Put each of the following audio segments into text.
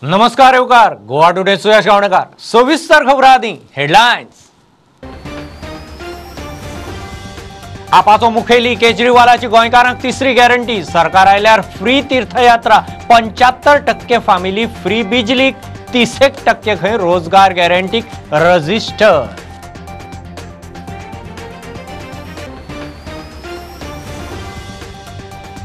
नमस्कार येवकार गोवा टुडे सुयश गावणेकर। सविस्तर खबरां आदी हेडलायन्स। आपाचो मुखेली केजरीवालाची गोंयकारांक तिसरी गॅरंटी, सरकार आयल्यार फ्री तीर्थयात्रा, 75% फामिली फ्री बिजलीक, 30% खंय रोजगार गॅरंटीक रजिस्टर।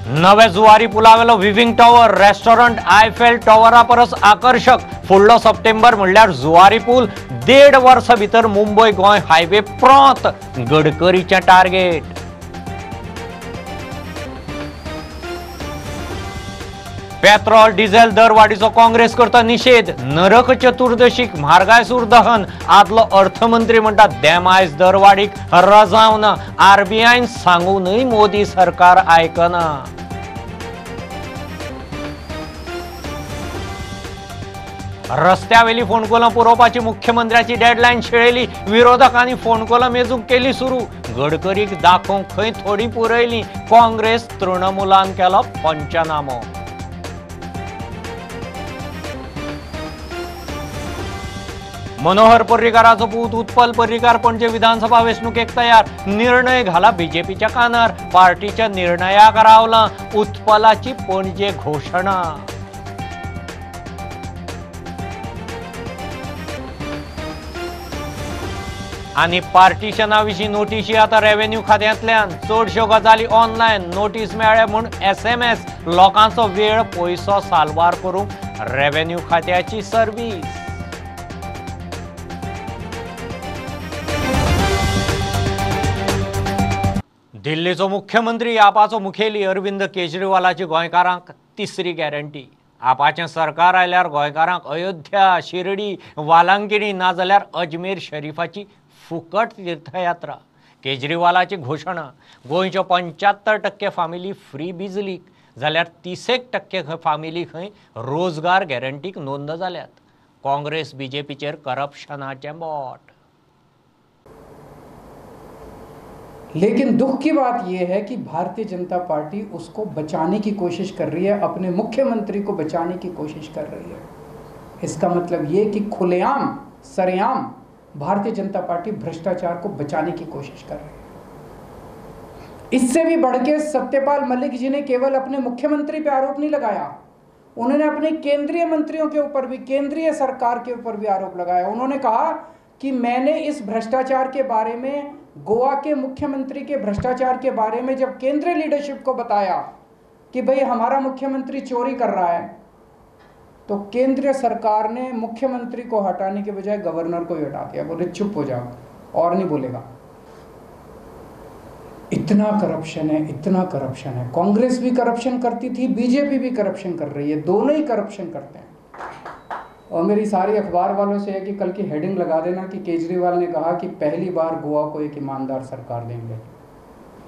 नवे जुवारी पुलावेलो विविंग टॉवर रेस्टॉरंट आयफेल टॉवरा परस आकर्षक। फुडलो सप्टेंबर म्हणल्यार जुवारी पूल 1.5 वर्सां भितर मुंबय गोंय हायवे प्रांत गडकरीचें टार्गेट। पेट्रोल डिझेल दरवाडीचो काँग्रेस करता निशेध। नरक चतुर्दशीक म्हारगाय दहन। आदलो अर्थमंत्री म्हणटा देमायज दरवाडीक रजाव ना, आरबीआयन सांगूनय मोदी सरकार आयकना। रस्त्यावेली फोंडकुलां पुरोवपाची मुख्यमंत्र्याची डेडलायन शेळेली। विरोधकांनी फोंडकुलां मेजूंक केली सुरू। गडकरीक दाखोवंक खंय थोडी पुरयली। काँग्रेस तृणमूलान केलो पंचनामो। मनोहर पर्रीकाराचो पूत उत्पल पर्रीकार पणजे विधानसभा वेंचणुकेक तयार। निर्णय घाला बीजेपीच्या कानार। पार्टीच्या निर्णयाक रावला उत्पलाची पणजे घोशणा। आनी पार्टिशना विशीं नोटीशी आतां रेव्हेन्यू खात्यांतल्यान। चडश्यो गजाली ऑनलायन। नोटीस मेळ्ळे म्हूण SMS। लोकांचो वेळ पयसो साल्वार करूंक रेव्हेन्यू खात्याची सर्वीस। दिल्लीचो मुख्यमंत्री आपाचो मुखेली अरविंद केजरीवालाची गोंयकारांक तिसरी गॅरंटी। आपाचें सरकार आयल्यार गोंयकारांक अयोध्या, शिर्डी, वालांकिणी नाजाल्यार अजमेर शरीफाची फुकट तीर्थयात्रा। केजरीवालाची घोशणा। गोंयच्यो 75% फामिली फ्री बिजलीक जाल्यार 30% फामिली खंय रोजगार गॅरंटीक नोंद जाल्यात। काँग्रेस बीजेपीचेर करप्शनाचें बोट। लेकिन दुख की बात यह है कि भारतीय जनता पार्टी उसको बचाने की कोशिश कर रही है, अपने मुख्यमंत्री को बचाने की कोशिश कर रही है। इसका मतलब ये कि खुलेआम सरेआम भारतीय जनता पार्टी भ्रष्टाचार को बचाने की कोशिश कर रही है। इससे भी बढ़ के सत्यपाल मलिक जी ने केवल अपने मुख्यमंत्री पे आरोप नहीं लगाया, उन्होंने अपने केंद्रीय मंत्रियों के ऊपर भी, केंद्रीय सरकार के ऊपर भी आरोप लगाया। उन्होंने कहा कि मैंने इस भ्रष्टाचार के बारे में, गोवा के मुख्यमंत्री के भ्रष्टाचार के बारे में जब केंद्रीय लीडरशिप को बताया कि भाई हमारा मुख्यमंत्री चोरी कर रहा है, तो केंद्रीय सरकार ने मुख्यमंत्री को हटाने के बजाय गवर्नर को ही हटा दिया। बोले चुप हो जाओ और नहीं बोलेगा। इतना करप्शन है, इतना करप्शन है। कांग्रेस भी करप्शन करती थी, बीजेपी भी करप्शन कर रही है, दोनों ही करप्शन करते हैं। और मेरी सारी अखबार वालों से है कि कल की हेडिंग लगा देना कि केजरीवाल ने कहा कि पहली बार गोवा को एक ईमानदार सरकार देंगे।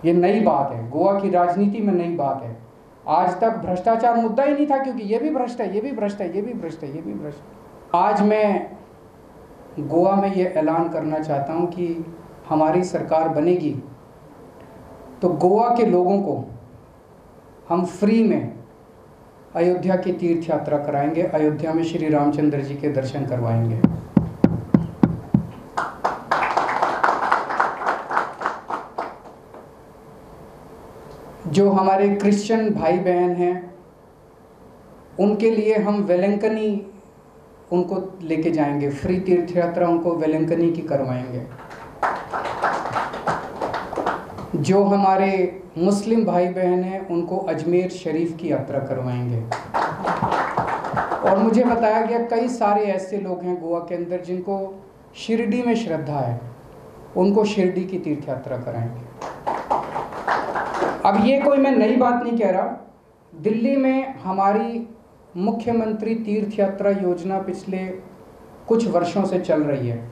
ये नई बात है, गोवा की राजनीति में नई बात है। आज तक भ्रष्टाचार मुद्दा ही नहीं था, क्योंकि ये भी भ्रष्ट है, ये भी भ्रष्ट है, ये भी भ्रष्ट है, ये भी भ्रष्ट है। आज मैं गोवा में ये ऐलान करना चाहता हूँ कि हमारी सरकार बनेगी तो गोवा के लोगों को हम फ्री में अयोध्या की तीर्थ यात्रा कराएंगे, अयोध्या में श्री रामचंद्र जी के दर्शन करवाएंगे। जो हमारे क्रिश्चियन भाई बहन हैं उनके लिए हम वेलंकनी उनको लेके जाएंगे, फ्री तीर्थ यात्रा उनको वेलंकनी की करवाएंगे। जो हमारे मुस्लिम भाई बहन हैं उनको अजमेर शरीफ की यात्रा करवाएंगे। और मुझे बताया गया कई सारे ऐसे लोग हैं गोवा के अंदर जिनको शिरडी में श्रद्धा है, उनको शिरडी की तीर्थ यात्रा कराएंगे। अब ये कोई मैं नई बात नहीं कह रहा। दिल्ली में हमारी मुख्यमंत्री तीर्थ यात्रा योजना पिछले कुछ वर्षों से चल रही है।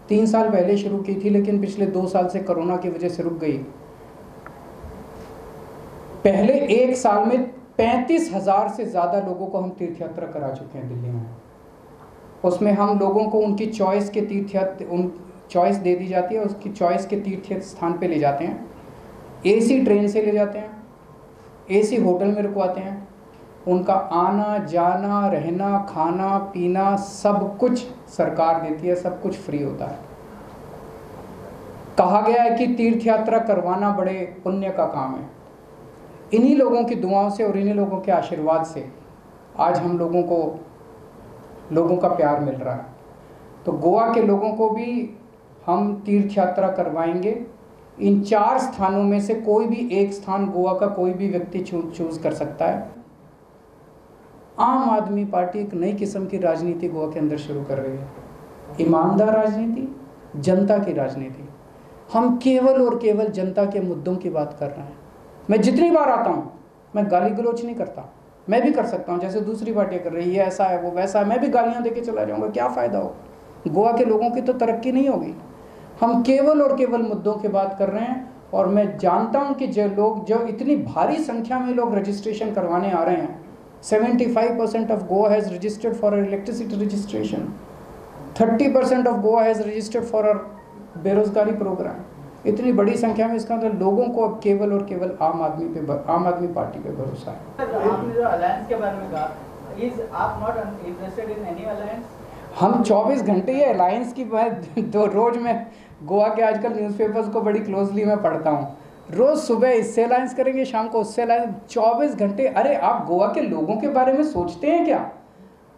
3 साल पहले शुरू की थी, लेकिन पिछले 2 साल से कोरोना की वजह से रुक गई। पहले 1 साल में 35,000 से ज़्यादा लोगों को हम तीर्थ यात्रा करा चुके हैं दिल्ली में। उसमें हम लोगों को उनकी चॉइस के तीर्थ यात्रा, उन चॉइस दे दी जाती है, उसकी चॉइस के तीर्थ स्थान पे ले जाते हैं। एसी ट्रेन से ले जाते हैं, एसी होटल में रुकवाते हैं, उनका आना जाना, रहना, खाना पीना सब कुछ सरकार देती है, सब कुछ फ्री होता है। कहा गया है कि तीर्थ यात्रा करवाना बड़े पुण्य का काम है। इन्हीं लोगों की दुआओं से और इन्हीं लोगों के आशीर्वाद से आज हम लोगों को लोगों का प्यार मिल रहा है। तो गोवा के लोगों को भी हम तीर्थ यात्रा करवाएंगे। इन 4 स्थानों में से कोई भी एक स्थान गोवा का कोई भी व्यक्ति चूज़ कर सकता है। आम आदमी पार्टी एक नई किस्म की राजनीति गोवा के अंदर शुरू कर रही है, ईमानदार राजनीति, जनता की राजनीति। हम केवल और केवल जनता के मुद्दों की बात कर रहे हैं। मैं जितनी बार आता हूँ मैं गाली गलौच नहीं करता, मैं भी कर सकता हूँ जैसे दूसरी पार्टियाँ कर रही है, ऐसा है वो वैसा है, मैं भी गालियाँ दे के चला जाऊँगा, क्या फ़ायदा हो? गोवा के लोगों की तो तरक्की नहीं होगी। हम केवल और केवल मुद्दों की बात कर रहे हैं। और मैं जानता हूँ कि जो लोग, जो इतनी भारी संख्या में लोग रजिस्ट्रेशन करवाने आ रहे हैं, 75% of Goa has registered for electricity registration, 30% of Goa has registered for बेरोजगारी प्रोग्राम। इतनी बड़ी संख्या में, इसका मतलब लोगों को अब केवल और केवल आम आदमी पार्टी पे भरोसा है। आपने जो अलायंस के बारे में कहा, is आप not interested in any alliance? हम 24 घंटे ये अलायंस की मैं तो रोज़ मैं गोवा के आजकल न्यूज़पेपर्स को बड़ी क्लोजली मैं पढ़ता हूँ। रोज़ सुबह इससे अलायंस करेंगे, शाम को उससे अलायंस, 24 घंटे। अरे आप गोवा के लोगों के बारे में सोचते हैं क्या?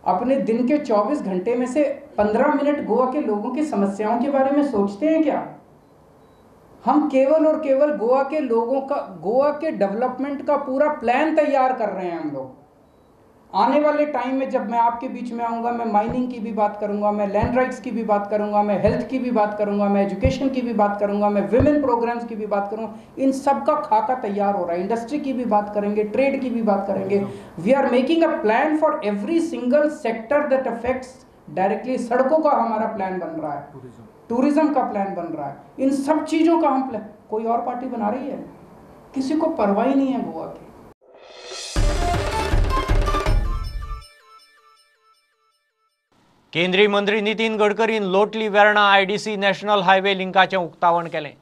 अपने दिन के 24 घंटे में से 15 मिनट गोवा के लोगों की समस्याओं के बारे में सोचते हैं क्या? हम केवल और केवल गोवा के लोगों का, गोवा के डेवलपमेंट का पूरा प्लान तैयार कर रहे हैं हम लोग। आने वाले टाइम में जब मैं आपके बीच में आऊँगा, मैं माइनिंग की भी बात करूँगा, मैं लैंड राइट्स की भी बात करूँगा, मैं हेल्थ की भी बात करूँगा, मैं एजुकेशन की भी बात करूँगा, मैं विमेन प्रोग्राम्स की भी बात करूँगा। इन सब का खाका तैयार हो रहा है। इंडस्ट्री की भी बात करेंगे, ट्रेड की भी बात करेंगे। We are making a plan for every single sector that affects directly. सड़कों का हमारा प्लान बन रहा है, टूरिज्म का प्लान बन रहा है, इन सब चीज़ों का हम प्लान। कोई और पार्टी बना रही है? किसी को परवाह ही नहीं है गोवा की। केंद्रीय मंत्री Nitin गडकरीन Lotli Verna IDC national highway लिंकाचें उक्तावण केलें।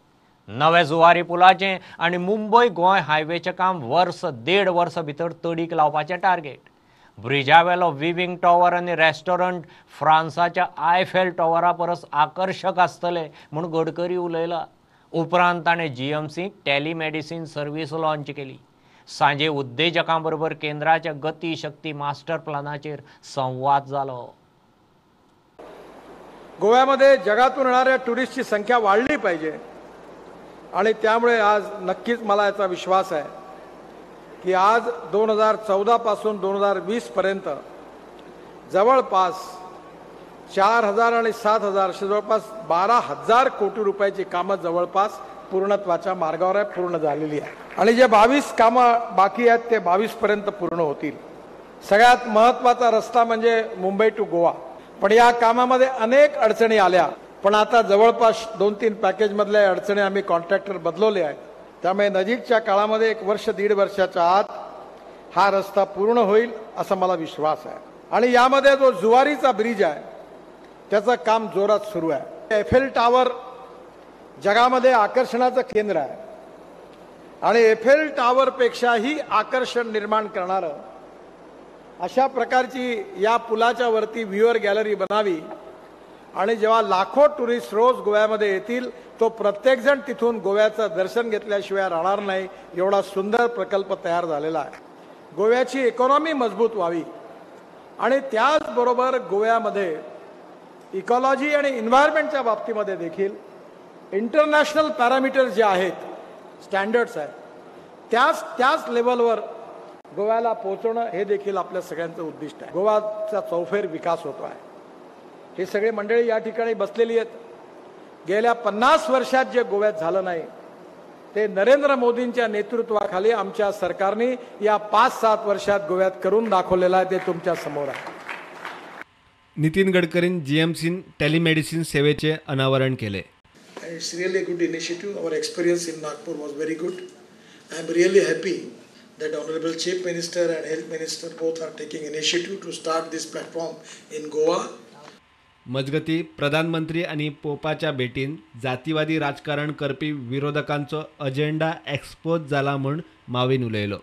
नवे जुवारी पुलाचें आनी मुंबय गोंय हायवेचें काम वर्स देड वर्स भितर तडीक लावपाचें टार्गेट। ब्रिजावेलो विविंग टॉवर आनी रेस्टॉरंट फ्रांसाच्या आयफेल टॉवरा परस आकर्शक आसतले म्हूण गडकरी उलयला। उपरांत ताणें जीएमसीक टेलिमेडिसीन सर्वीस लॉन्च केली। सांजे उद्देजकां बरोबर केंद्राच्या गती शक्ती मास्टर प्लानाचेर संवाद जालो। गोव्यामध्ये जगातून येणाऱ्या टुरिस्टची संख्या वाढली पाहिजे आणि त्यामुळे आज नक्कीच मला याचा विश्वास आहे की आज 2014 पासून 2020 पर्यंत जवळपास 4,000 आणि 7,000 असे जवळपास 12,000 कोटी रुपयाची कामं जवळपास पूर्णत्वाच्या मार्गावर आहे, पूर्ण झालेली आहे। आणि जे 22 कामं बाकी आहेत ते 22 पर्यंत पूर्ण होतील। सगळ्यात महत्त्वाचा रस्ता म्हणजे मुंबई टू गोवा, पण या कामामध्ये अनेक अडचणी आल्या, पण आता जवळपास 2-3 पॅकेजमधल्या अडचणी आम्ही कॉन्ट्रॅक्टर बदलवले आहेत। त्यामुळे नजीकच्या काळामध्ये 1 वर्ष 1.5 वर्षाच्या आत हा रस्ता पूर्ण होईल असा मला विश्वास आहे। आणि यामध्ये जो जुवारीचा ब्रिज आहे त्याचं काम जोरात सुरू आहे। एफेल टावर जगामध्ये आकर्षणाचं केंद्र आहे आणि एफेल टावरपेक्षाही आकर्षण निर्माण करणारं अशा प्रकारची या पुलाच्या वरती व्ह्युअर गॅलरी बनावी आणि जेव्हा लाखो टुरिस्ट रोज गोव्यामध्ये येतील तो प्रत्येकजण तिथून गोव्याचं दर्शन घेतल्याशिवाय राहणार नाही, एवढा सुंदर प्रकल्प तयार झालेला आहे। गोव्याची इकॉनॉमी मजबूत व्हावी आणि त्याचबरोबर गोव्यामध्ये इकॉलॉजी आणि एन्व्हायरमेंटच्या बाबतीमध्ये देखील इंटरनॅशनल पॅरामीटर्स जे आहेत, स्टँडर्ड्स आहेत, त्याच त्याच लेवलवर गोव्याला पोहोचवणं हे देखील आपल्या सगळ्यांचं उद्दिष्ट आहे। गोव्याचा चौफेर विकास होतो आहे। हे सगळे मंडळी या ठिकाणी बसलेली आहेत। गेल्या 50 वर्षात जे गोव्यात झालं नाही ते नरेंद्र मोदींच्या नेतृत्वाखाली आमच्या सरकारने या 5-7 वर्षात गोव्यात करून दाखवलेलं आहे, ते तुमच्या समोर आहे। नितीन गडकरीन जीएमसीन टेलिमेडिसिन सेवेचे अनावरण केले। It's really a good initiative. Our experience in Nagpur was very good. I am really happy that Honorable Chief Minister and Health Minister both are taking initiative to start this platform in Goa. मजगती प्रधानमंत्री आनी पोपाच्या भेटीन जातीवादी राजकारण करपी विरोधकांचो agenda expose जाला म्हूण मावीन उलयलो।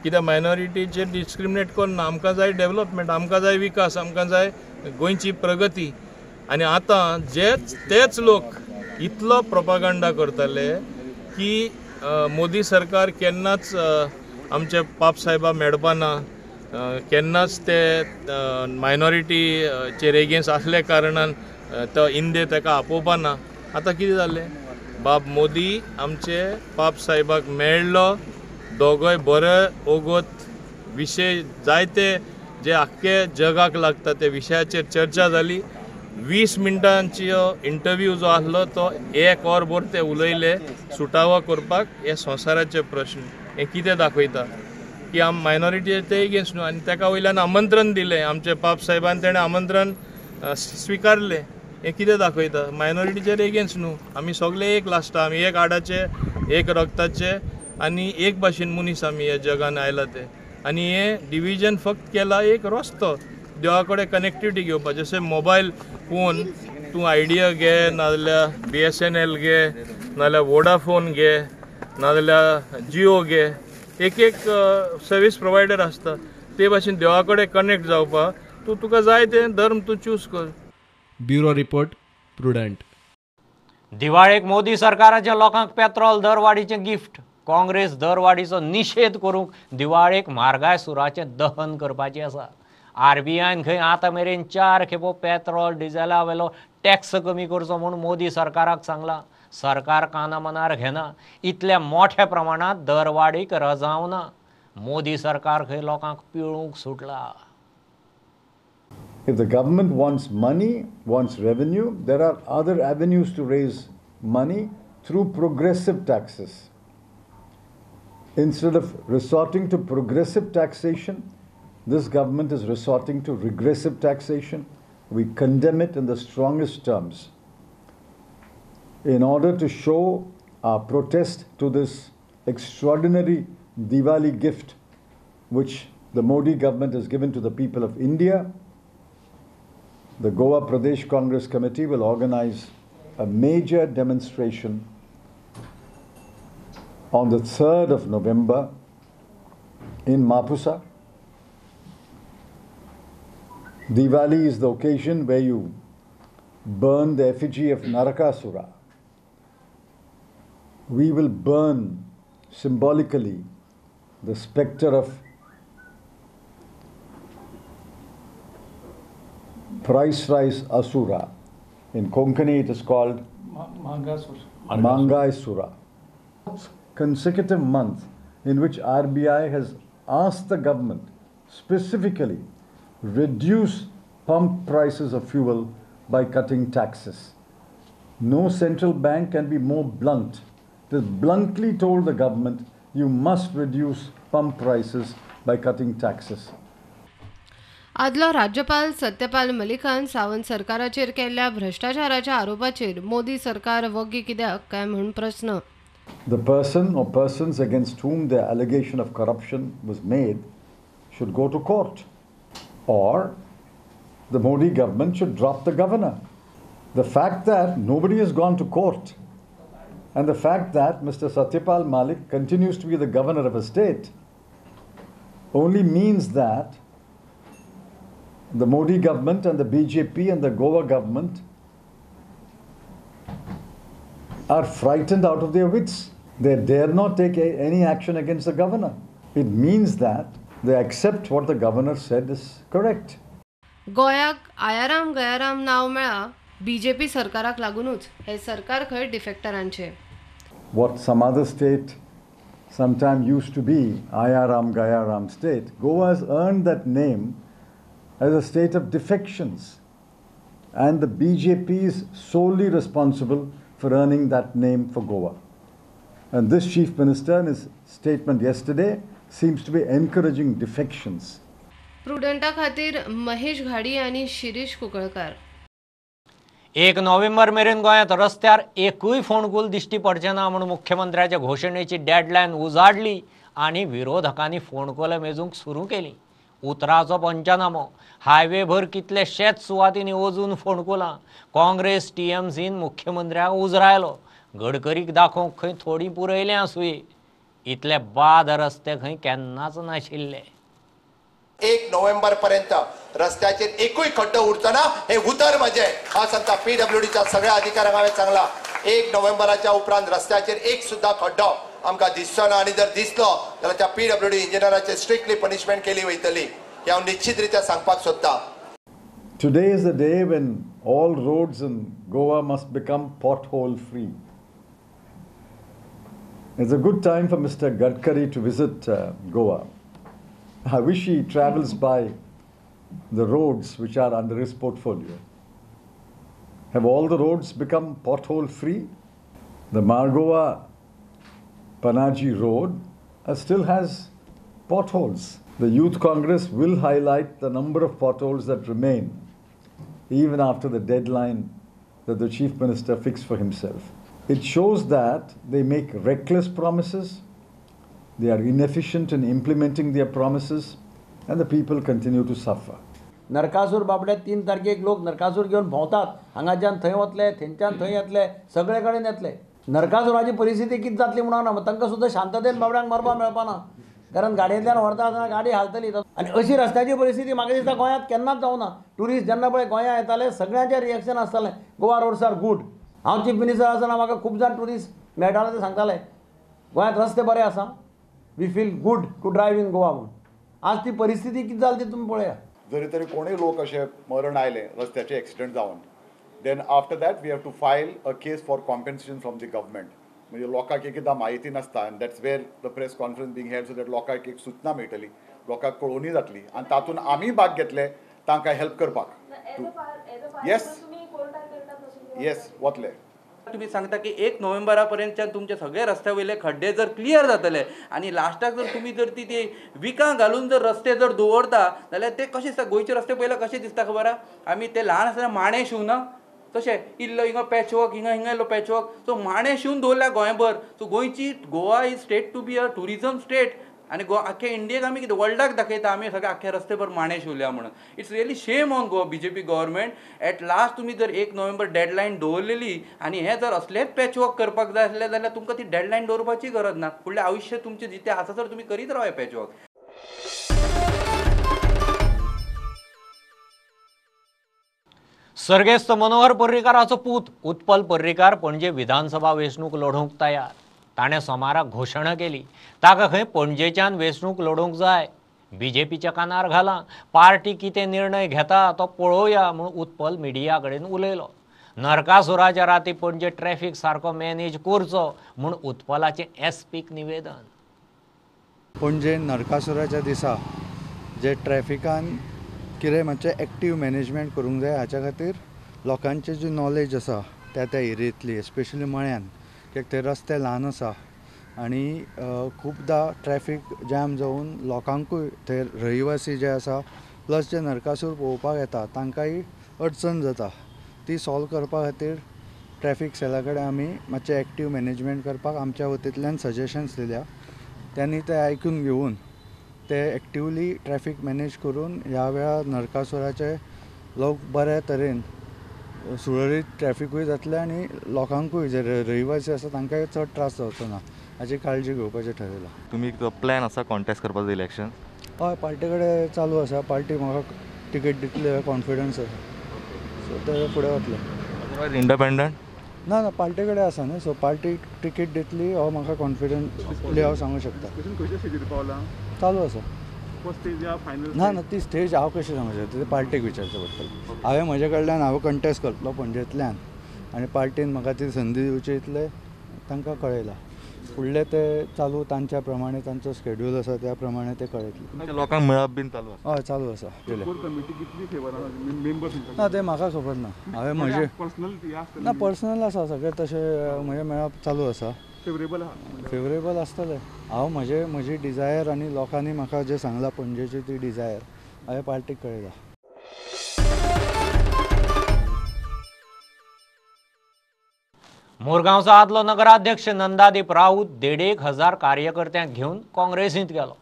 कित्याक मायनॉरिटीचेर डिस्क्रिमिनेट करना. आमकां जाय डेव्हलपमेंट, आमकां जाय विकास, आमकां जाय गोंयची प्रगती. आनी आतां जेच तेच लोक इतलो प्रोपागंडा करताले की मोदी सरकार केन्नाच आमचे पाप साहेबा मेळपाना, केन्नाच ते मायनॉरिटीचेर एगेन्स्ट आसल्या कारणान तो इंदे ताका आपोवपाना. आतां कितें जालें, बाब मोदी आमचे पाप साहेबाक मेळ्ळो, दोगोय बरे ओगोत विशय जायते जे आख्खे जगाक लागता ते विशयाचेर चर्चा जाली. 20 मिनटांचो इंटरव्यू जो आसलो तो एक वर भर ते उलयले सुटावो करपाक. हे संवसाराचे प्रश्न हे कितें दाखयता की आम मायनॉरिटीचे ते एगेन्स्ट न्हू. आनी ताका वयल्यान आमंत्रण दिलें आमचे पाप साहेबान, तेणें आमंत्रण स्विकारलें. हें कितें दाखयता, मायनॉरिटीचेर एगेन्स्ट न्हू. आमी सगळे एक लास्टा, आमी एक आडाचे, एक रक्ताचे आनी एक भाशेन मनीस आमी ह्या जगान आयला ते. आनी हें डिविजन फक्त केला एक रस्तो देवा कडेन कनेक्टिविटी घेवपाक. जशें मोबायल फोन तूं आयडिया घे, नाजाल्यार BSNL घे, नाजाल्यार वोडाफोन घे, नाजाल्यार जियो घे, एक एक सर्वीस प्रोवायडर आसता. ते भाशेन देवा कडेन कनेक्ट जावपाक तूं तुका जाय तें धर्म तूं चूज कर. Bureau report, Prudent. दिवाळेक मोदी सरकाराच्या लोकांक पेट्रोल दरवाडीचें गिफ्ट. काँग्रेस दरवाडीचो निशेध करूंक दिवाळेक म्हारगाय सुराचें दहन करपाचें आसा. आरबीआयन खंय आतां मेरेन 4 खेपो पेट्रोल डिझेला वेलो टॅक्स कमी करचो म्हूण मोदी सरकाराक सांगलां. सरकार काना मनार घेना. इतल्या मोठ्या प्रमाणांत दरवाडीक रजावना. मोदी सरकार खंय लोकांक पिळूंक सुटला. If the government wants money, wants revenue, there are other avenues to raise money through progressive taxes. Instead of resorting to progressive taxation, this government is resorting to regressive taxation. We condemn it in the strongest terms. In order to show our protest to this extraordinary Diwali gift which the Modi government has given to the people of India, the Goa Pradesh Congress Committee will organize a major demonstration on the 3rd of November in Mapusa. Diwali is the occasion where you burn the effigy of Narakasura. We will burn symbolically the specter of price rise asura. In Konkani it is called Mangaisura. Consecutive month in which RBI has asked the government specifically reduce pump prices of fuel by cutting taxes. No central bank can be more blunt. It has bluntly told the government, you must reduce pump prices by cutting taxes. आदलो राज्यपाल सत्यपाल मलिकान सावंत सरकाराचेर केल्ल्या भ्रष्टाचाराच्या आरोपाचेर मोदी सरकार वग्गी कित्याक काय म्हूण प्रश्न. The person or persons against whom the allegation of corruption was made should go to court, or the Modi government should drop the governor. The fact that nobody has gone to court and the fact that Mr. Satyapal Malik continues to be the governor of a state only means that the Modi government and the BJP and the Goa government are frightened out of their wits. They dare not take any action against the governor. It means that they accept what the governor said is correct. गोयाक Aaya Ram Gaya Ram नाव मेळा BJP सरकाराक लागूनच. हे सरकार खंय डिफेक्टरांचे. What some other state sometime used to be Ayaram Gayaram state, Goa has earned that name as a state of defections, and the BJP is solely responsible for earning that name for Goa. And this chief minister in his statement yesterday seems to be encouraging defections. प्रुडंटा खातीर महेश घाडी आणि शिरीष कुकळकार. 1 नोव्हेंबर मेरेन गोंयांत रस्त्यार एकूय फोंडकूल दिश्टी पडचें ना म्हूण मुख्यमंत्र्याच्या घोशणेची डेडलायन उजाडली आनी विरोधकांनी फोंडकुलां मेजूंक सुरू केली. उतराचो पंचनामो, हायवेभर कितलेशेच सुवातींनी अजून फोंडकुलां. काँग्रेस टीएमसीन मुख्यमंत्र्याक उजरायलो. गडकरीक दाखोवंक खंय थोडी पुरयलें आसुये. इतले बाद रस्ते खंय केन्नाच नाशिल्ले. 1 नोव्हेंबर पर्यंत रस्त्याचेर एकूय खड्डो उरचो ना हे उतर म्हजें. हांव सांगता पीडब्ल्यूडीच्या सगळ्या अधिकाऱ्यांक हांवें सांगला 1 नोव्हेंबराच्या उपरांत रस्त्याचेर एक सुद्धा खड्डो आमकां दिसचो ना आनी जर दिसलो जाल्यार त्या पीडब्ल्यूडी इंजिनियराचेर स्ट्रिक्टली पनिशमेंट केली वयतली हे हांव निश्चित रित्या सांगपाक सोदता. Today is the day when all roads in Goa must become pothole free. It's a good time for Mr. Gadkari to visit Goa. I wish he travels by the roads which are under his portfolio. Have all the roads become pothole free? The Margoa Panaji road still has potholes. The Youth Congress will highlight the number of potholes that remain even after the deadline that the Chief Minister fixed for himself. It shows that they make reckless promises, they are inefficient in implementing their promises, and the people continue to suffer. Narakasur बाबडे 3 तारखेक लोक नरकासूर घेवन भोंवतात, हांगाच्यान थंय वतले, थंयच्यान थंय येतले, सगळे कडेन येतले. नरकासुराची परिस्थिती कितें जातली म्हणून ना, तांकां सुद्दां शांततेन बाबड्यांक मरपाक मेळपाना, कारण गाडयेंतल्यान व्हरता आसतना गाडी हालतली. आनी अशी रस्त्याची परिस्थिती म्हाका दिसता गोंयांत केन्नाच जावना. ट्युरिस्ट जेन्ना पळय गोंयांत येताले सगळ्यांचें रिएक्शन आसतालें गोवा रोड्स are good. हांव चीफ मिनिस्टर आसतना म्हाका खूब जाण ट्युरिस्ट मेळटाले, ते सांगताले गोंयांत रस्ते बरे आसा, we feel good to drive in Goa म्हणून. आज ती परिस्थिती कितें जाली ती तुमी पळया. जरी तरी कोणूय लोक अशे मरण आयले रस्त्याचे एक्सिडंट जावन, then after that we have to file a case for compensation from the government. म्हणजे लोकांक एकदां म्हायती नासता आनी that's where the press conference being held so that लोकांक एक सुचना मेळटली, लोकांक कळोवणी जातली आनी तातूंत आमी भाग घेतले तांकां हेल्प करपाक. येस येस वतले. तुम्ही सांगता की 1 नोव्हेंबरा पर्यंतच्यान तुमचे सगळे रस्त्या वयले खड्डे जर क्लियर जातले आनी लास्टाक जर तुमी जर ती ती विकां घालून जर रस्ते जर दवरता जाल्यार ते कशे दिसता? गोंयचे रस्ते पयले कशे दिसता खबर आहा? आमी ते ल्हान आसतना माणे शिवना तशें इल्लो हिंगा पॅचवर्क, हिंगा हिंगा इल्लो पॅचवर्क, सो माणे शिवून दवरल्या गोंयभर. सो गोंयची Goa is state to be a tourism state आनी गोवा आख्या इंडियेक आमी कितें वर्ल्डाक दाखयता आमी सगळे आख्या रस्ते भर माणे शिवल्या म्हणून. It's really shame on Goa BJP government. At last तुमी जर 1 नोव्हेंबर डेडलायन दवरलेली आनी हें जर असलेंच पॅचवर्क करपाक जाय आसलें जाल्यार तुमकां ती डेडलायन दवरपाची गरज ना. फुडलें आयुश्य तुमचें जितें आसा सर तुमी करीत राव हें पॅचवर्क. सर्गेस्त मनोहर पर्रीकाराचो पूत उत्पल पर्रीकार पणजे विधानसभा वेंचणूक लढोवंक तयार. ताणें सोमाराक घोशणा केली ताका खंय पणजेच्यान वेंचणूक लढोवंक जाय. बीजेपीच्या कानार घालां, पार्टी कितें निर्णय घेता तो पळोवया म्हूण उत्पल मिडिया कडेन उलयलो. नरकासुराच्या राती पणजे ट्रॅफिक सारको मॅनेज करचो म्हूण उत्पलाचें एसपीक निवेदन. पणजे नरकासुराच्या दिसा जे ट्रॅफिकान कितें मातशें एक्टीव मॅनेजमेंट करूंक जाय हाच्या खातीर लोकांची जी नॉलेज आसा त्या त्या एरियेंतली, एस्पेशली मळ्यान, कित्याक ते रस्ते ल्हान आसा आनी खुबदां ट्रॅफीक जॅम जावन लोकांकूय थंय रहिवासी जे आसा प्लस जे नरकासूर पळोवपाक येता तांकांय अडचण जाता. ती सॉल्व करपा खातीर ट्रॅफीक सेला कडेन आमी मातशें एक्टीव मॅनेजमेंट करपाक आमच्या वतींतल्यान सजेशन्स दिल्या. त्यांनी ते आयकून घेवन ते एक्टिवली ट्रॅफीक मॅनेज करून ह्या वेळार नरकासुराचे लोक बऱ्या तरेन सुरळीत ट्रॅफिकूय जातलें आनी लोकांकूय जे रहिवासी आसा तांकांय चड त्रास जावचो ना हाची काळजी घेवपाचें ठरयलां. तुमी प्लॅन आसा कॉन्टेस्ट करपाचो इलेक्शन? हय, पार्टी कडेन चालू आसा. पार्टी म्हाका टिकेट दितली कॉन्फिडन्स आसा, सो ते फुडें वतले. Otherwise independent? ना ना, पार्टी कडेन आसा न्हय, सो पार्टी टिकेट दितली हो म्हाका कॉन्फिडंटली हांव सांगूंक शकता. चालू आसा. ना ना, ती स्टेज हांव कशें सांगूं शकता, ते पार्टीक विचारचें पडटलें. हांवें म्हजे कडल्यान हांव कंटेस्ट करतलो पणजेंतल्यान आनी पार्टीन म्हाका ती संदी दिवची इतलें तांकां कळयलां. फुडलें ते चालू तांच्या प्रमाणे तांचो स्केड्यूल आसा त्या प्रमाणे ते कळयतले. लोकांक मेळप बीन चालू आसा? हय, चालू आसा. ना, तें म्हाका खबर ना. हांवें म्हजें ना पर्सनल आसा सगळें, तशें म्हजें मेळप चालू आसा. फेवरेबल आसतलें. हांव म्हजे म्हजी डिजायर आनी लोकांनी म्हाका जें सांगलां पणजेची ती डिजायर हांवें पार्टीक कळयला. मुरगांवचो आदलो नगराध्यक्ष नंदादीप राऊत 1,500 कार्यकर्त्यांक घेवन काँग्रेसींत गेलो.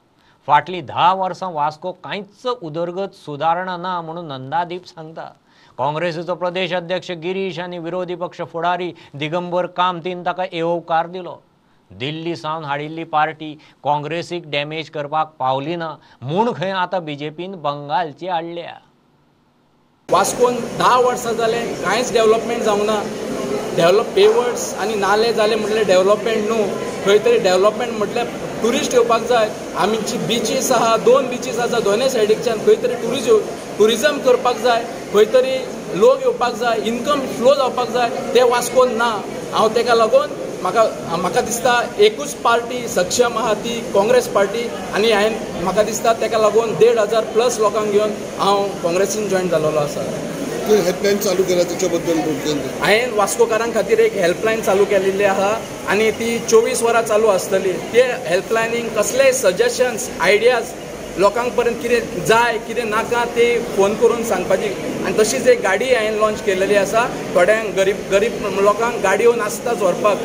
फाटलीं 10 वर्सां वास्को कांयच उदरगत सुदारणा ना म्हणून नंदादीप सांगता. काँग्रेसीचो प्रदेश अध्यक्ष गिरीश आनी विरोधी पक्ष फुडारी दिगंबर कामतीन ताका येवकार दिलो. दिल्ली सावन हाडिल्ली पार्टी काँग्रेसीक डॅमेज करपाक पावली ना म्हूण खंय आतां बीजेपीन बंगालची हाडल्या. वास्कोन 10 वर्सां जाले कांयच डेव्हलपमेंट जावंक ना. डेव्हलप पेवर्स आनी नाले जाले म्हटल्यार डेव्हलपमेंट न्हू, खंय तरी डेव्हलपमेंट म्हटल्यार ट्युरिस्ट येवपाक जाय. आमची बिचीस आहा, 2 बिचीस आसा दोनूय सायडीकच्यान, खंय तरी ट्युरिजम करपाक जाय, खंय तरी लोक येवपाक जाय, इन्कम फ्लो जावपाक जाय, ते वास्कोन ना. हांव तेका लागून म्हाका दिसता एकूच पार्टी सक्षम आहा ती काँग्रेस पार्टी आनी हांवें म्हाका दिसता तेका लागून 1500 प्लस लोकांक घेवन हांव काँग्रेसीन जॉयन जाल्लो आसा. हेल्पलायन चालू केला त्याच्याबद्दल हांवें वास्कोकारां खातीर एक हेल्पलायन चालू केलेली आहा आनी ती 24 वरां चालू आसतली. ते हेल्पलायनीक कसलेय सजेशन्स आयडियाज लोकांक पर्यंत कितें जाय कितें नाका ते फोन करून सांगपाची. आनी तशीच एक गाडी हांवें लॉन्च केलेली आसा, थोड्यांक गरीब गरीब लोकांक गाडयो नासताच व्हरपाक,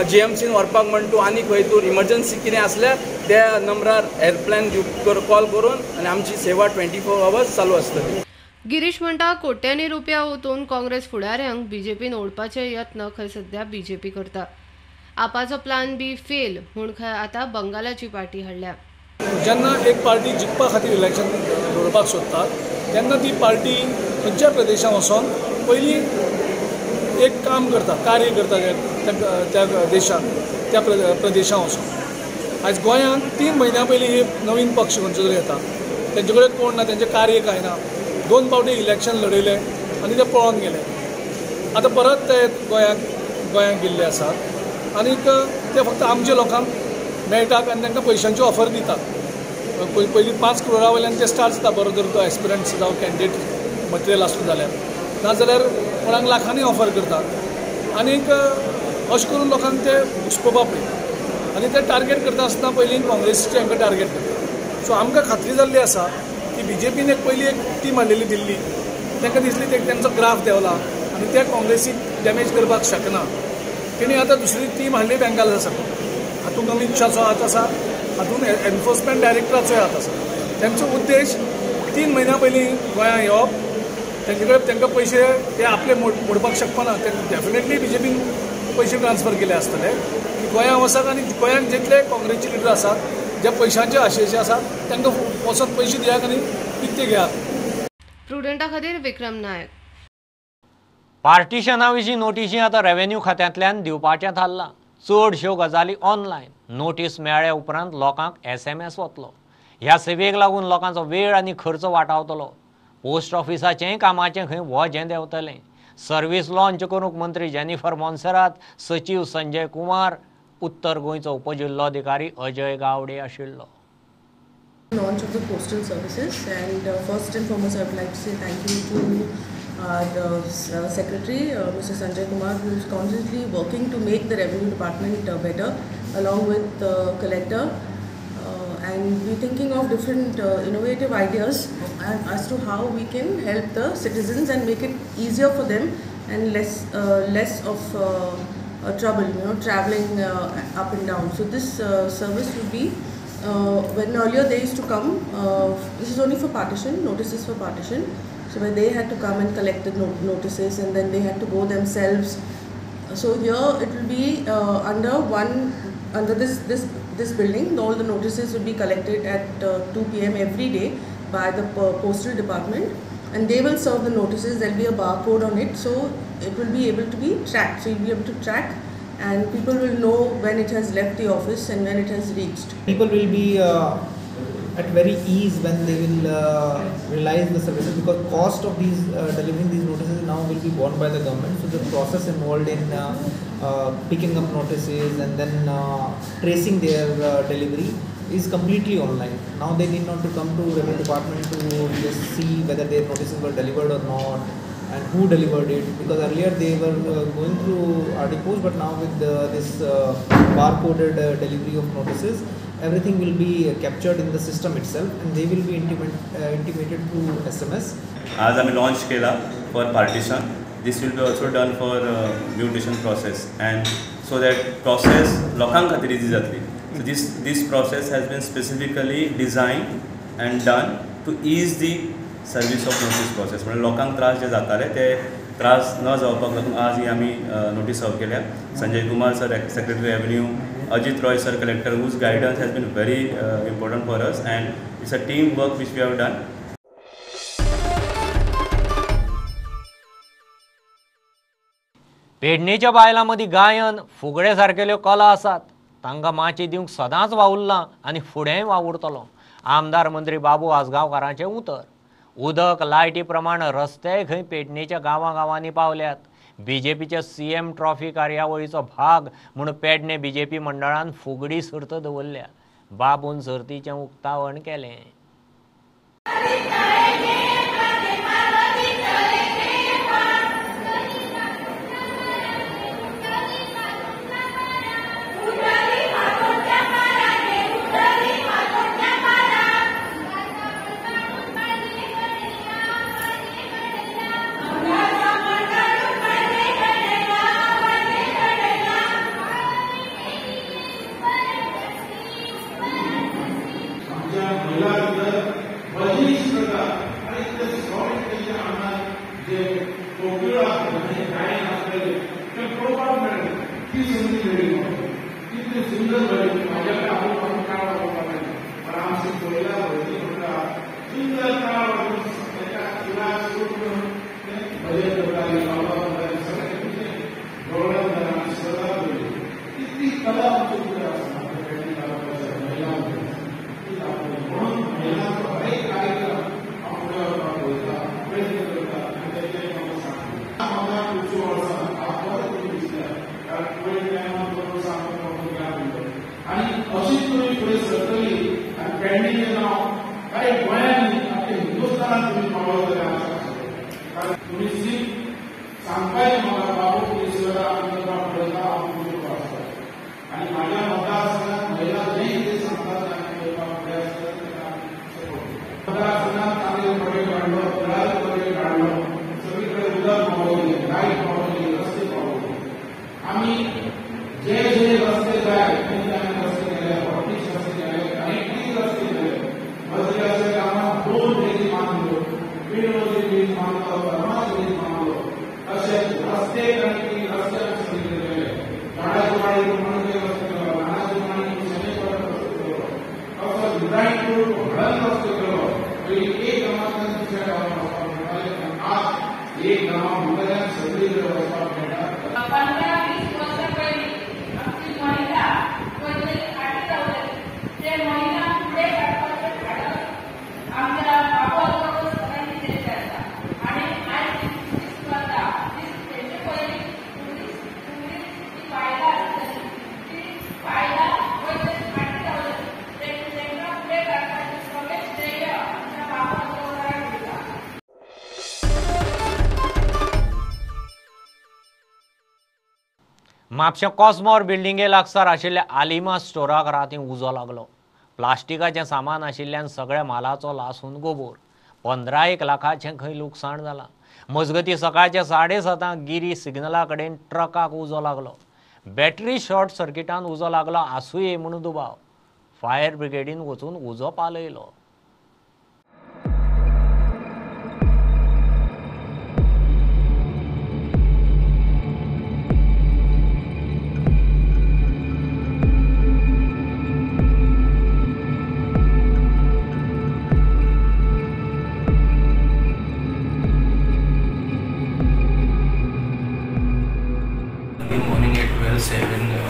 जीएमसीन व्हरपाक म्हण तूं आनी खंय तूं इमर्जन्सी कितें आसल्यार त्या नंबरार हेल्पलायन कॉल करून आनी आमची सेवा 24 आवर्स चालू आसतली. गिरीश म्हणटा कोट्यांनी रुपया ओतून काँग्रेस फुडाऱ्यांक बीजेपीन ओडपाचे यत्न खंय सध्या बीजेपी करता. आपाचो प्लान बी फेल म्हूण खंय आतां बंगालाची पार्टी हाडल्या. जेन्ना एक पार्टी जिखपा खातीर इलेक्शन लढोवपाक सोदता तेन्ना ती पार्टी खंयच्या प्रदेशांत वचोन पयलीं एक काम करता, कार्य करता त्या देशांत, त्या प्रदेशांत वचोन. आयज गोंयांत 3 म्हयन्यां पयलीं हे नवीन पक्ष खंयचो तरी येता, तेंचे कडेन कोण ना, तेंचें कार्य कांय ना. 2 फावटी इलेक्शन लढयलें आनी ते पळोवन गेले. आतां परत ते गोंयांत गेल्ले आसात आनीक ते फक्त आमच्या लोकांक मेळटात आनी तांकां पयशांची ऑफर दितात. पयलीं 5 करोडा वयल्यान ते स्टार्ट जाता, बरो जर तो एस्पिरंट्स जावं कॅन्डिडेट मटेरियल आसलो जाल्यार, नाजाल्यार कोणाक लाखांनी ऑफर करतात आनीक अशें करून लोकांक ते घुस्पोवपा पळयता आनी ते टार्गेट करता आसतना पयलीं काँग्रेसीचे हांकां टार्गेट करता. सो आमकां खात्री जाल्ली आसा की बीजेपीन एक पयली एक टीम हाडलेली दिल्ली, तांकां दिसली ते तांचो ग्राफ देंवला आनी ते काँग्रेसीक डॅमेज करपाक शकना. तेणी आतां दुसरी टीम हाडली बेंगाल साकून, हातूंत अमीत शाहचो हात आसा, हातूंत एनफोर्समेंट डायरेक्टराचोय हात आसा. तांचो उद्देश 3 म्हयन्यां पयलीं गोंयांत येवप, तेंचे कडेन तांकां पयशे ते आपले मोडपाक शकपाना, ते डेफिनेटली बीजेपीन पयशे ट्रान्सफर केले आसतले की गोंयांत वचात आनी गोंयांत जितले काँग्रेसचे लिडर आसात जे पयशांचे आशेचे आसात तांकां वचत पयशे दियात आनी विकते घेयात. प्रुडंटा खातीर विक्रम नायक. पार्टिशना विशीं नोटिशी आतां रेव्हेन्यू खात्यांतल्यान दिवपाचें थारलां. चडश्यो गजाली ऑनलायन. नोटीस मेळ्ळे उपरांत लोकांक SMS वतलो. ह्या सेवेक लागून लोकांचो वेळ आनी खर्च वाटावतलो. पोस्ट ऑफिसाचेंय कामाचें खंय वजें देंवतलें. सर्वीस लॉन्च करूंक मंत्री जेनिफर मोन्सेरात, सचीव संजय कुमार, उत्तर गोंयचो उपजिल्लोधिकारी अजय गावडे आशिल्लो. Launch of the postal services, and first and foremost I would like to say thank you to our secretary Mr. Sanjay Kumar, who is constantly working to make the revenue department better, along with the collector, and we're thinking of different innovative ideas as to how we can help the citizens and make it easier for them and less of trouble, you know, traveling up and down. So this service would be when earlier they used to come, this is only for partition, notices for partition, so where they had to come and collect the notices and then they had to go themselves. So here it will be under this building, all the notices will be collected at 2 p.m. every day by the postal department, and they will serve the notices. There will be a barcode on it, so it will be able to be tracked. So you'll be able to track, and people will know when it has left the office and when it has reached. People will be at very ease when they will realize the services, because cost of these delivering these notices now will be borne by the government. So the process involved in picking up notices and then tracing their delivery is completely online. Now they need not to come to revenue department to just see whether their notices were delivered or not and who delivered it, because earlier they were going through RD post, but now with this barcoded delivery of notices, everything will be captured in the system itself and they will be intimated through SMS. आज आम्ही launch केला for partition. This will be also done for mutation process, and so that process लोकांक खातीर easy जातली. So this process has been specifically designed and done to ease the service of notice process. म्हणजे लोकांक त्रास जे जाताले ते त्रास न जावपाक लागून आज ही आमी नोटीस सर्व केल्या. Sanjay Kumar sir secretary revenue, Ajit Roy sir collector, whose guidance has been very important for us and it's a team work which we have done. पेडणेच्या बायलां मदीं गायन फुगडे सारकेल्यो कला आसात, तांकां माची दिवंक सदांच वावुरलां आनी फुडेंय वावुरतलो, आमदार मंत्री बाबू आजगांवकारांचें उतर. उदक लायटी प्रमाण रस्तेय खंय पेडणेच्या गांवां पावल्यात. बीजेपीच्या सीएम ट्रॉफी कार्यावळीचो भाग म्हूण पेडणे बीजेपी मंडळान फुगडी सर्त दवरल्या. बाबून सर्तीचें उक्तावण केलें. म्हापशें कॉस्मॉर बिल्डिंगे लागसार आशिल्ल्या आलिमा स्टोराक रातीं उजो लागलो. प्लास्टिकाचें सामान आशिल्ल्यान सगळ्या मालाचो लासून गोबोर. 15 लाखाचें खंय लुकसाण जालां. मजगतीं सकाळच्या 7:30 गिरी सिग्नला कडेन ट्रकाक उजो लागलो. बॅटरी शॉर्ट सर्किटान उजो लागलो आसुये म्हूण दुबाव. फायर ब्रिगेडीन वचून उजो पालयलो.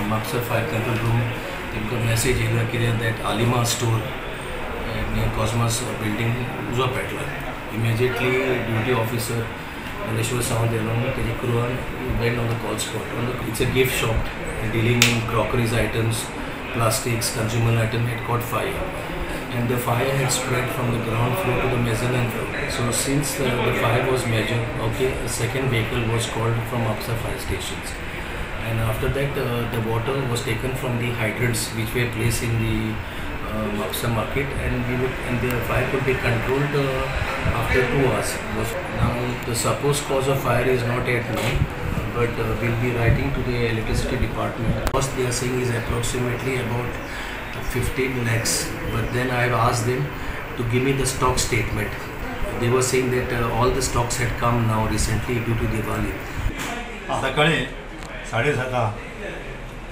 Mapusa fire control room तेमकां मॅसेज येयला कितें that Alima store near Cosmos building उजो पेटला. Immediately duty officer Nandeshwar Sawant along तेजे क्रुवान went on the call spot. It's a gift shop dealing in crockeries items, plastics, consumer item had caught fire and the fire had spread from the ground floor to the mezzanine floor. So since the fire was measured, okay, a second vehicle was called from Mapusa fire stations. And after that, the water was taken from the hydrants which were placed in the Mapusa market, and the fire could be controlled after 2 hours. Now the supposed cause of fire is not yet known, but we'll be writing to the electricity department. Cost they are saying is approximately about 15 lakhs, but then I have asked them to give me the stock statement. They were saying that all the stocks had come now recently due to Diwali. सकाळी 7:30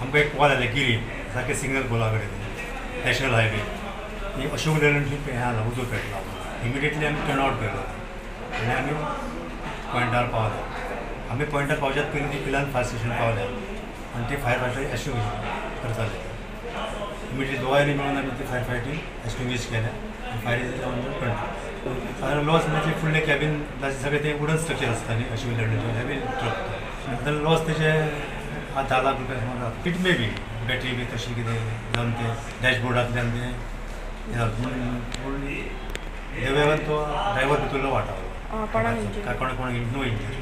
आमकां एक call आयले गिरी सारकें signal पुला कडेन national highway आनी Ashok Leyland हें आसा उजो पेटला. इमिडिएटली आमी टर्न आवट केलो आनी आमी पॉयंटार पावले. आमी पॉयंटार पावच्यात पयलीं ती पिलान फायर स्टेशन पावले आनी ती फायर फायटर एक्सटिंग्विश करताले. इमिडिएटली दोगांयनी मेळून आमी ती फायर फायटींग एक्सटिंग्विश केलें आनी फायर is under control. सादारण लॉस म्हणजे फुडलें कॅबीन सगळें तें वुडन स्ट्रक्चर आसता न्ही अशोक लेलँडाचें हेवी ट्रक तो लॉस तेजे 10 लाख रुपया सुमार जाता. It may be battery बी तशी कितें जावन तें डॅशबोर्डांतल्यान तें पूण देवेवान तो ड्रायव्हर भितरलो वाटावलो, कोण कोण नो इंजरी.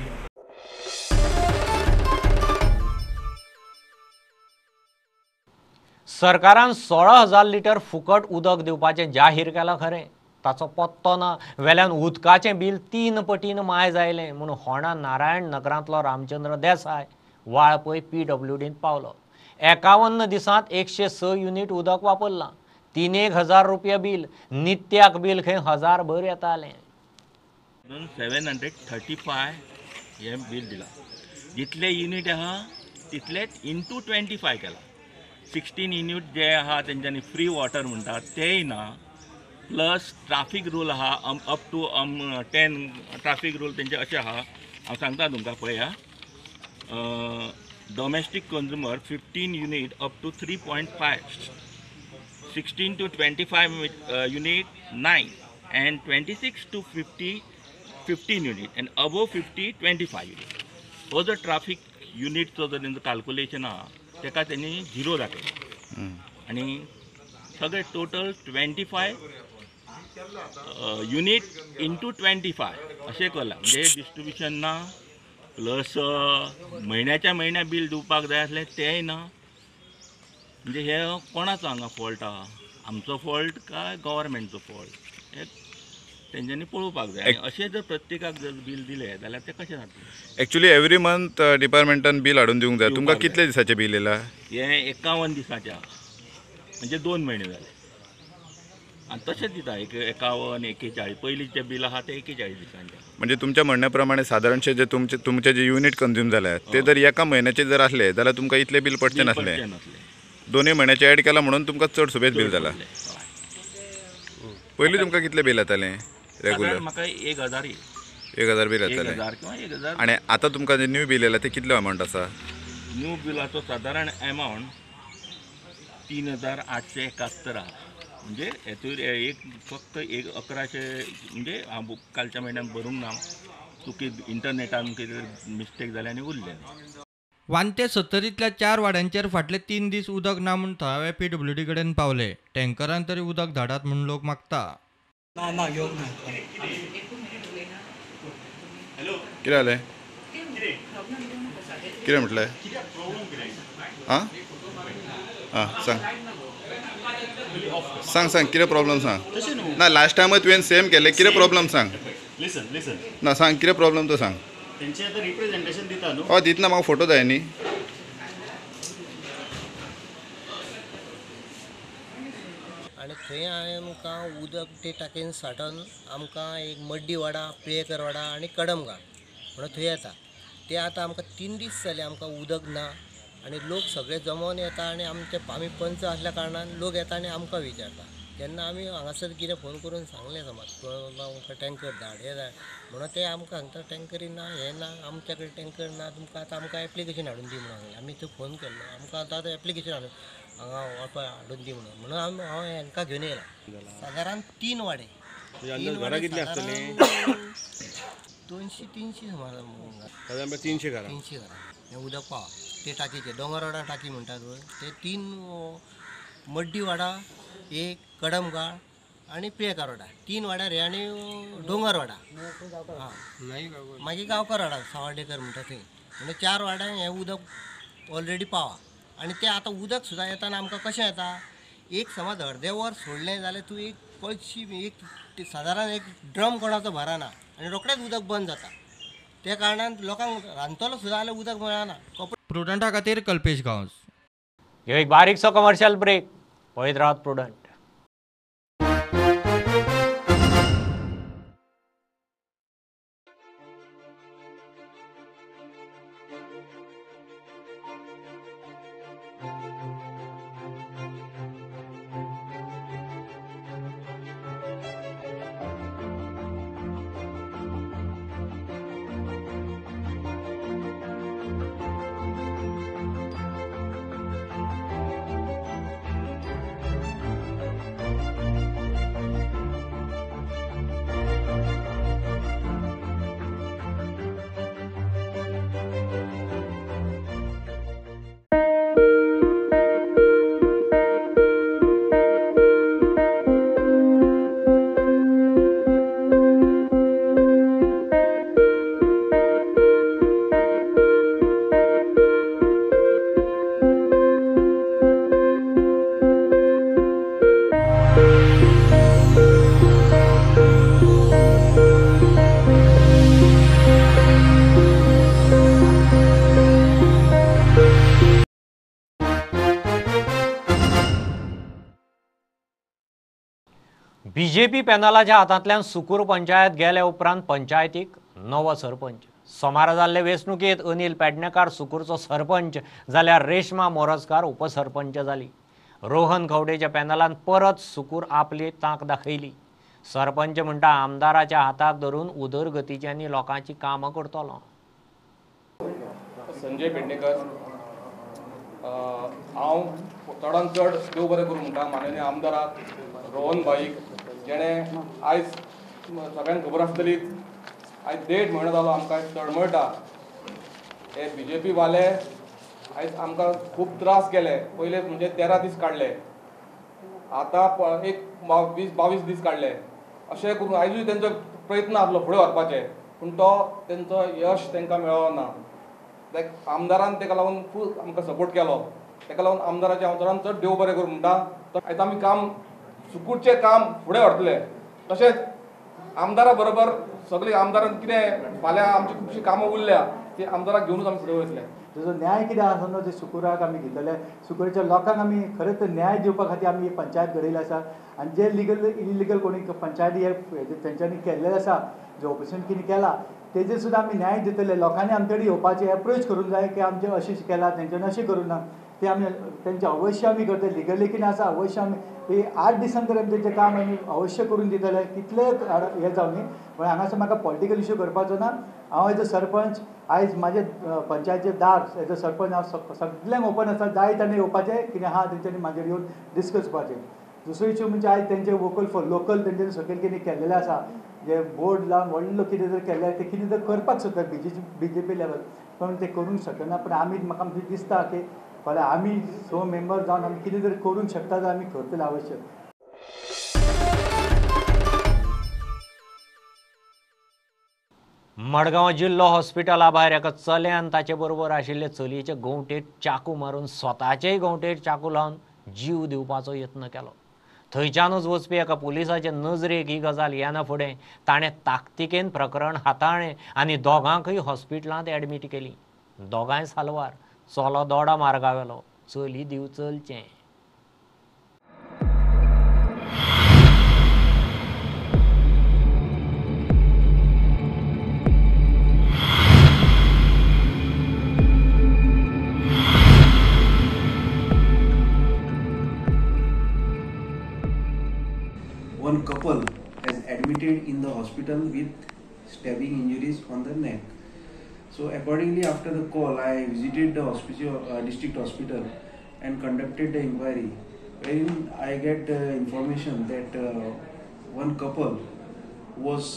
सरकारान 16,000 लिटर फुकट उदक दिवपाचें जाहीर केलां खरें, ताचो पत्तो ना. वेल्यान उदकाचें बील 3 पटीन मायज आयलें म्हूण होणा नारायण नगरांतलो रामचंद्र देसाय वाळपय PWDंत पावलो. 51 दिसांत 106 युनीट उदक वापरलां. 3,000 रुपया बील, नित्याक बील खंय 1000 भर येतालें. 735 हें बील दिलां. जितले युनीट आहा तितलेच इंटू 25 केला. 16 युनीट जे आहा तेंच्यांनी फ्री वॉटर म्हणटा तेय ना. प्लस ट्राफीक रूल आहा अप टू 10 ट्राफीक रूल तेंचे अशें आहा. हांव सांगता तुमकां पळया. Domestic consumer 15 unit up to 3.5, 16 to 25 unit 9 and 26 to 50 15 unit and above 50 25 unit. हो जो ट्राफीक युनिटचो जर तेंचो कॅल्कुलेशन आहा तेका तेणी झिरो दाखयला आनी सगळे टोटल 25 युनीट इंटू 25 अशें केलां. म्हणजे डिस्ट्रिब्युशन ना, प्लस म्हयन्याच्या म्हयन्या बील दिवपाक जाय आसलें तेंय ना. म्हणजे हे कोणाचो हांगा फॉल्ट आहा, आमचो फॉल्ट काय गव्हर्मेंटचो फॉल्ट हें तेंच्यांनी पळोवपाक जाय. अशें जर प्रत्येकाक जर बील दिलें जाल्यार तें कशें जातलें? एक्चुअली एवरी मंथ डिपार्टमेंटान बील हाडून दिवंक जाय. तुमकां कितले दिसाचें बील येयलां? हें 51 दिसाचें आहा, म्हणजे 2 म्हयने जाले. आनी तशेंच दिता 51, 41 पयलींचें बील आहा तें 41 दिसांचें. म्हणजे तुमच्या म्हणण्या प्रमाणे सादारणशे जे तुमचे जे युनीट कंज्यूम जाल्या ते जर एका म्हयन्याचे जर आसले जाल्यार तुमकां इतलें बील पडचें नासलें. दोनूय म्हयन्याचें एड केलां म्हणून तुमकां चड सुबेज बील जाला. पयलीं तुमकां कितलें बील येतालें रेगुलर? म्हाका 1000 1000 बील येतालें. आनी आतां तुमकां जें न्यू बील येयलां तें कितलें अमावंट आसा? न्यू बिलाचो सादारण अमावंट 3871 आहा. म्हणजे हेतूर एक फक्त 1100 म्हणजे हांव कालच्या म्हयन्यान भरूंक ना, चुकी इंटरनेटान कितें मिस्टेक जालें आनी उरलें. वांते 70तल्या 4 वाड्यांचेर फाटले 3 दीस उदक ना म्हूण थळावे PWD कडेन पावले. टँकरान तरी उदक धाडात म्हूण लोक मागता. ना ना घेवंक ना. कितें जालें? कितें म्हटलें? आं आं सांग सांग सांग कितें प्रॉब्लम सांग. ना लास्ट टायमूय तुवें सेम केलें. कितें प्रॉब्लम सांग. ना सांग कितें प्रॉब्लम तो सांग. तेंचे आतां रिप्रेझेंटेशन दिता न्हू? हय दितना म्हाका फोटो जाय न्ही. आनी थंय हांवें आमकां उदक ते टाकयेन साठोवन आमकां एक मड्डीवाडा, पिळेकरवाडा आनी कडमगाळ म्हणून थंय येता. ते आतां आमकां 3 दीस जाले आमकां उदक ना आनी लोक सगळे जमोन येता आनी आमचे आमी पंच आसल्या कारणान लोक येता आनी आमकां विचारता. तेन्ना आमी हांगासर कितें फोन करून सांगलें समज आमकां टँकर धाड हें धाड म्हणून ते आमकां सांगता टँकरी ना, हें ना, आमच्या कडेन टँकर ना, तुमकां आतां आमकां एप्लिकेशन हाडून दी म्हणून सांगलें. आमी थंय फोन केल्लो आमकां आतां एप्लिकेशन हाडून हांगा हाडून दी म्हणून म्हणून आमी हांव हांकां घेवन येयला. सादारण 3 वाडे, घरां कितलीं आसतलीं? 200-300 सुमार. सादारण 300 घरां. 300 घरां हें उदक पावा ते टाकीचे दोंगरवाडा टाकी म्हणटात पळय ते 3 मड्डीवाडा, एक कडमगाळ आनी पिळेकारवाडा, 3 वाड्यार हे आनी दोंगरवाडा, मागीर गांवकारवाडा सावर्डेकर म्हणटा थंय, म्हणजे 4 वाड्यांक हें उदक ऑलरेडी पावा. आनी तें आतां उदक सुद्दां येताना आमकां कशें येता, एक समज अर्दें वर सोडलें जाल्यार तूं एक कळशी एक सादारण एक ड्रम कोणाचो भरना आनी रोखडेंच उदक बंद जाता. त्या कारणान लोकांक रांदतलो सुद्दां जाल्यार उदक मेळना. कपडे प्रुडंटा खातीर कल्पेश गांवस. एक बारीकसो कमर्शियल ब्रेक. पळयत रावात प्रुडंट. बीजेपी पॅनलाच्या हातांतल्यान सुकूर पंचायत गेल्या उपरांत पंचायतीक नवो सरपंच. सोमारा जाल्ले वेंचणुकेंत अनिल पेडणेकार सुकूरचो सरपंच जाल्यार रेश्मा मोरजकार उपसरपंच जाली. रोहन खवडेच्या पॅनलान परत सुकूर आपली तांक दाखयली. सरपंच म्हणटा आमदाराच्या हाताक धरून उदरगतीची आनी लोकांची कामां करतलो. संजय पेडणेकर. हांव चडान चड देव बरें करूं म्हणटा माननीय आमदाराक रोहन भाईक, जेणें आयज सगळ्यांक खबर आसतलीच, आयज 1.5 म्हयनो जालो आमकां तळमळटा. हे बीजेपी वाले आयज आमकां खूब त्रास केले. पयले म्हणजे 13 दीस काडले, आतां एक 20-22 दीस काडले. अशें करून आयजूय तेंचो प्रयत्न आसलो फुडें व्हरपाचे, पूण तो तेंचो यश तांकां मेळ्ळो ना. आमदारान ताका लागून खूब आमकां सपोर्ट केलो. ताका लागून आमदाराचे हांव चडान चड देव बरें करूं म्हणटा. आयज आमी काम सुकूरचें काम फुडें व्हरतले. तशेंच आमदारा बरोबर सगळीं आमदारान कितें फाल्यां आमची खुबशीं कामां उरल्या ती आमदाराक घेवनूच आमी फुडें वयतले. तेजो न्याय कितें आसा न्हू ते सुकूराक आमी घेतले. सुकूरच्या लोकांक आमी खरेंच न्याय दिवपा खातीर आमी ही पंचायत घडयली आसा. आनी जे लिगल इलिगल कोणी पंचायती हे तेंच्यांनी केल्लें आसा, जे ऑपरेशन कितें केलां तेजेर सुद्दां आमी न्याय दितले. लोकांनी आमचे कडेन येवपाचें एप्रोच करूंक जाय की आमचें अशें केलां तेंच्यांनी अशें करूंक ना, ते आमी तेंचें अवश्य आमी करतले. लिगली कितें आसा अवश्य आमी 8 दिसां तरी आमी तेंचें काम आमी अवश्य करून दितले. कितले हें जावं न्ही, पण हांगासर म्हाका पॉलिटिकल इशू करपाचो ना. हांव एज अ सरपंच आयज म्हाजे पंचायतीचे दार एज अ सरपंच हांव सगल्यांक ओपन आसा, जाय ताणें येवपाचें कितें आहा तेंच्यांनी म्हाजेर येवन डिस्कस करपाचें. दुसरो इशू म्हणजे आयज तेंचे वोकल फॉर लोकल तेंच्यांनी सकयल कितें केल्लें आसा, जे बोर्ड लावन व्हडलो कितें जर केल्लें तें कितें जर करपाक सोदता बीजेपी लेवल, पण तें करूंक शकना. पण आमी म्हाका दिसता की फाल्यां आमी 6 मेंबर जावन आमी कितें जर करूंक शकता जाल्यार आमी करतले आवश्यक. मडगांव जिल्लो हॉस्पिटला भायर एका चल्यान ताचे बरोबर आशिल्ले चलयेचे गोंवटेर चाकू मारून स्वताचेय गोंवटेर चाकू लावन जीव दिवपाचो यत्न केलो. थंयच्यानूच वचपी एका पुलिसाचे नजरेक ही गजाल येना फुडें ताणें ताकतिकेन प्रकरण हाताळ्ळें आनी दोगांकूय हॉस्पिटलांत एडमीट केली. दोगांय सालवार, चलो दोडा मार्गावेलो, चली दिवचलचें. One couple has admitted in the hospital with stabbing injuries on the neck. So accordingly, after the call, I visited the hospital, district hospital, and conducted the inquiry. Wherein I get information that one couple was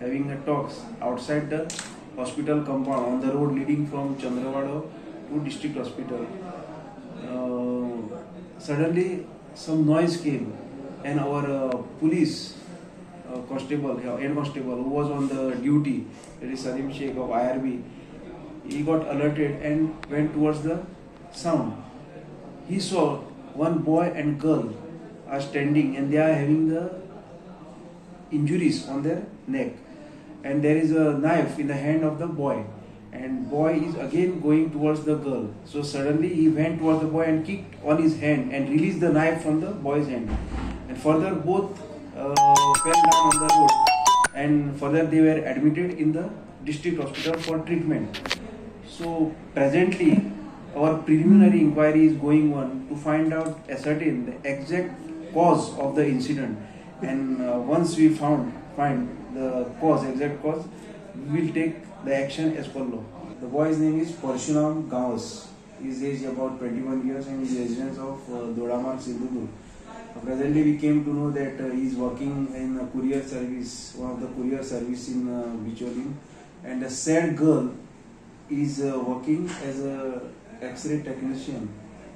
having a talks outside the hospital compound on the road leading from Chandravado to district hospital. Suddenly, some noise came, and our police constable, head constable who was on the duty, that is Salim Sheikh of IRB, he got alerted and went towards the sound. He saw one boy and girl are standing and they are having the injuries on their neck, and there is a knife in the hand of the boy, and boy is again going towards the girl. So suddenly he went towards the boy and kicked on his hand and released the knife from the boy's hand. And further both fell down on the road, and further they were admitted in the district hospital for treatment. So presently our preliminary inquiry is going on to find out, ascertain the exact cause of the incident, and once we find the cause, exact cause, we will take the action as per law. The boy's name is Parshuram Gawas. His age about 21 years and is resident of Dodamarg, Sindhudurg. Presently we came to know that he is working in a courier service, one of the courier service in Bicholim, and the said girl is working as a X-ray technician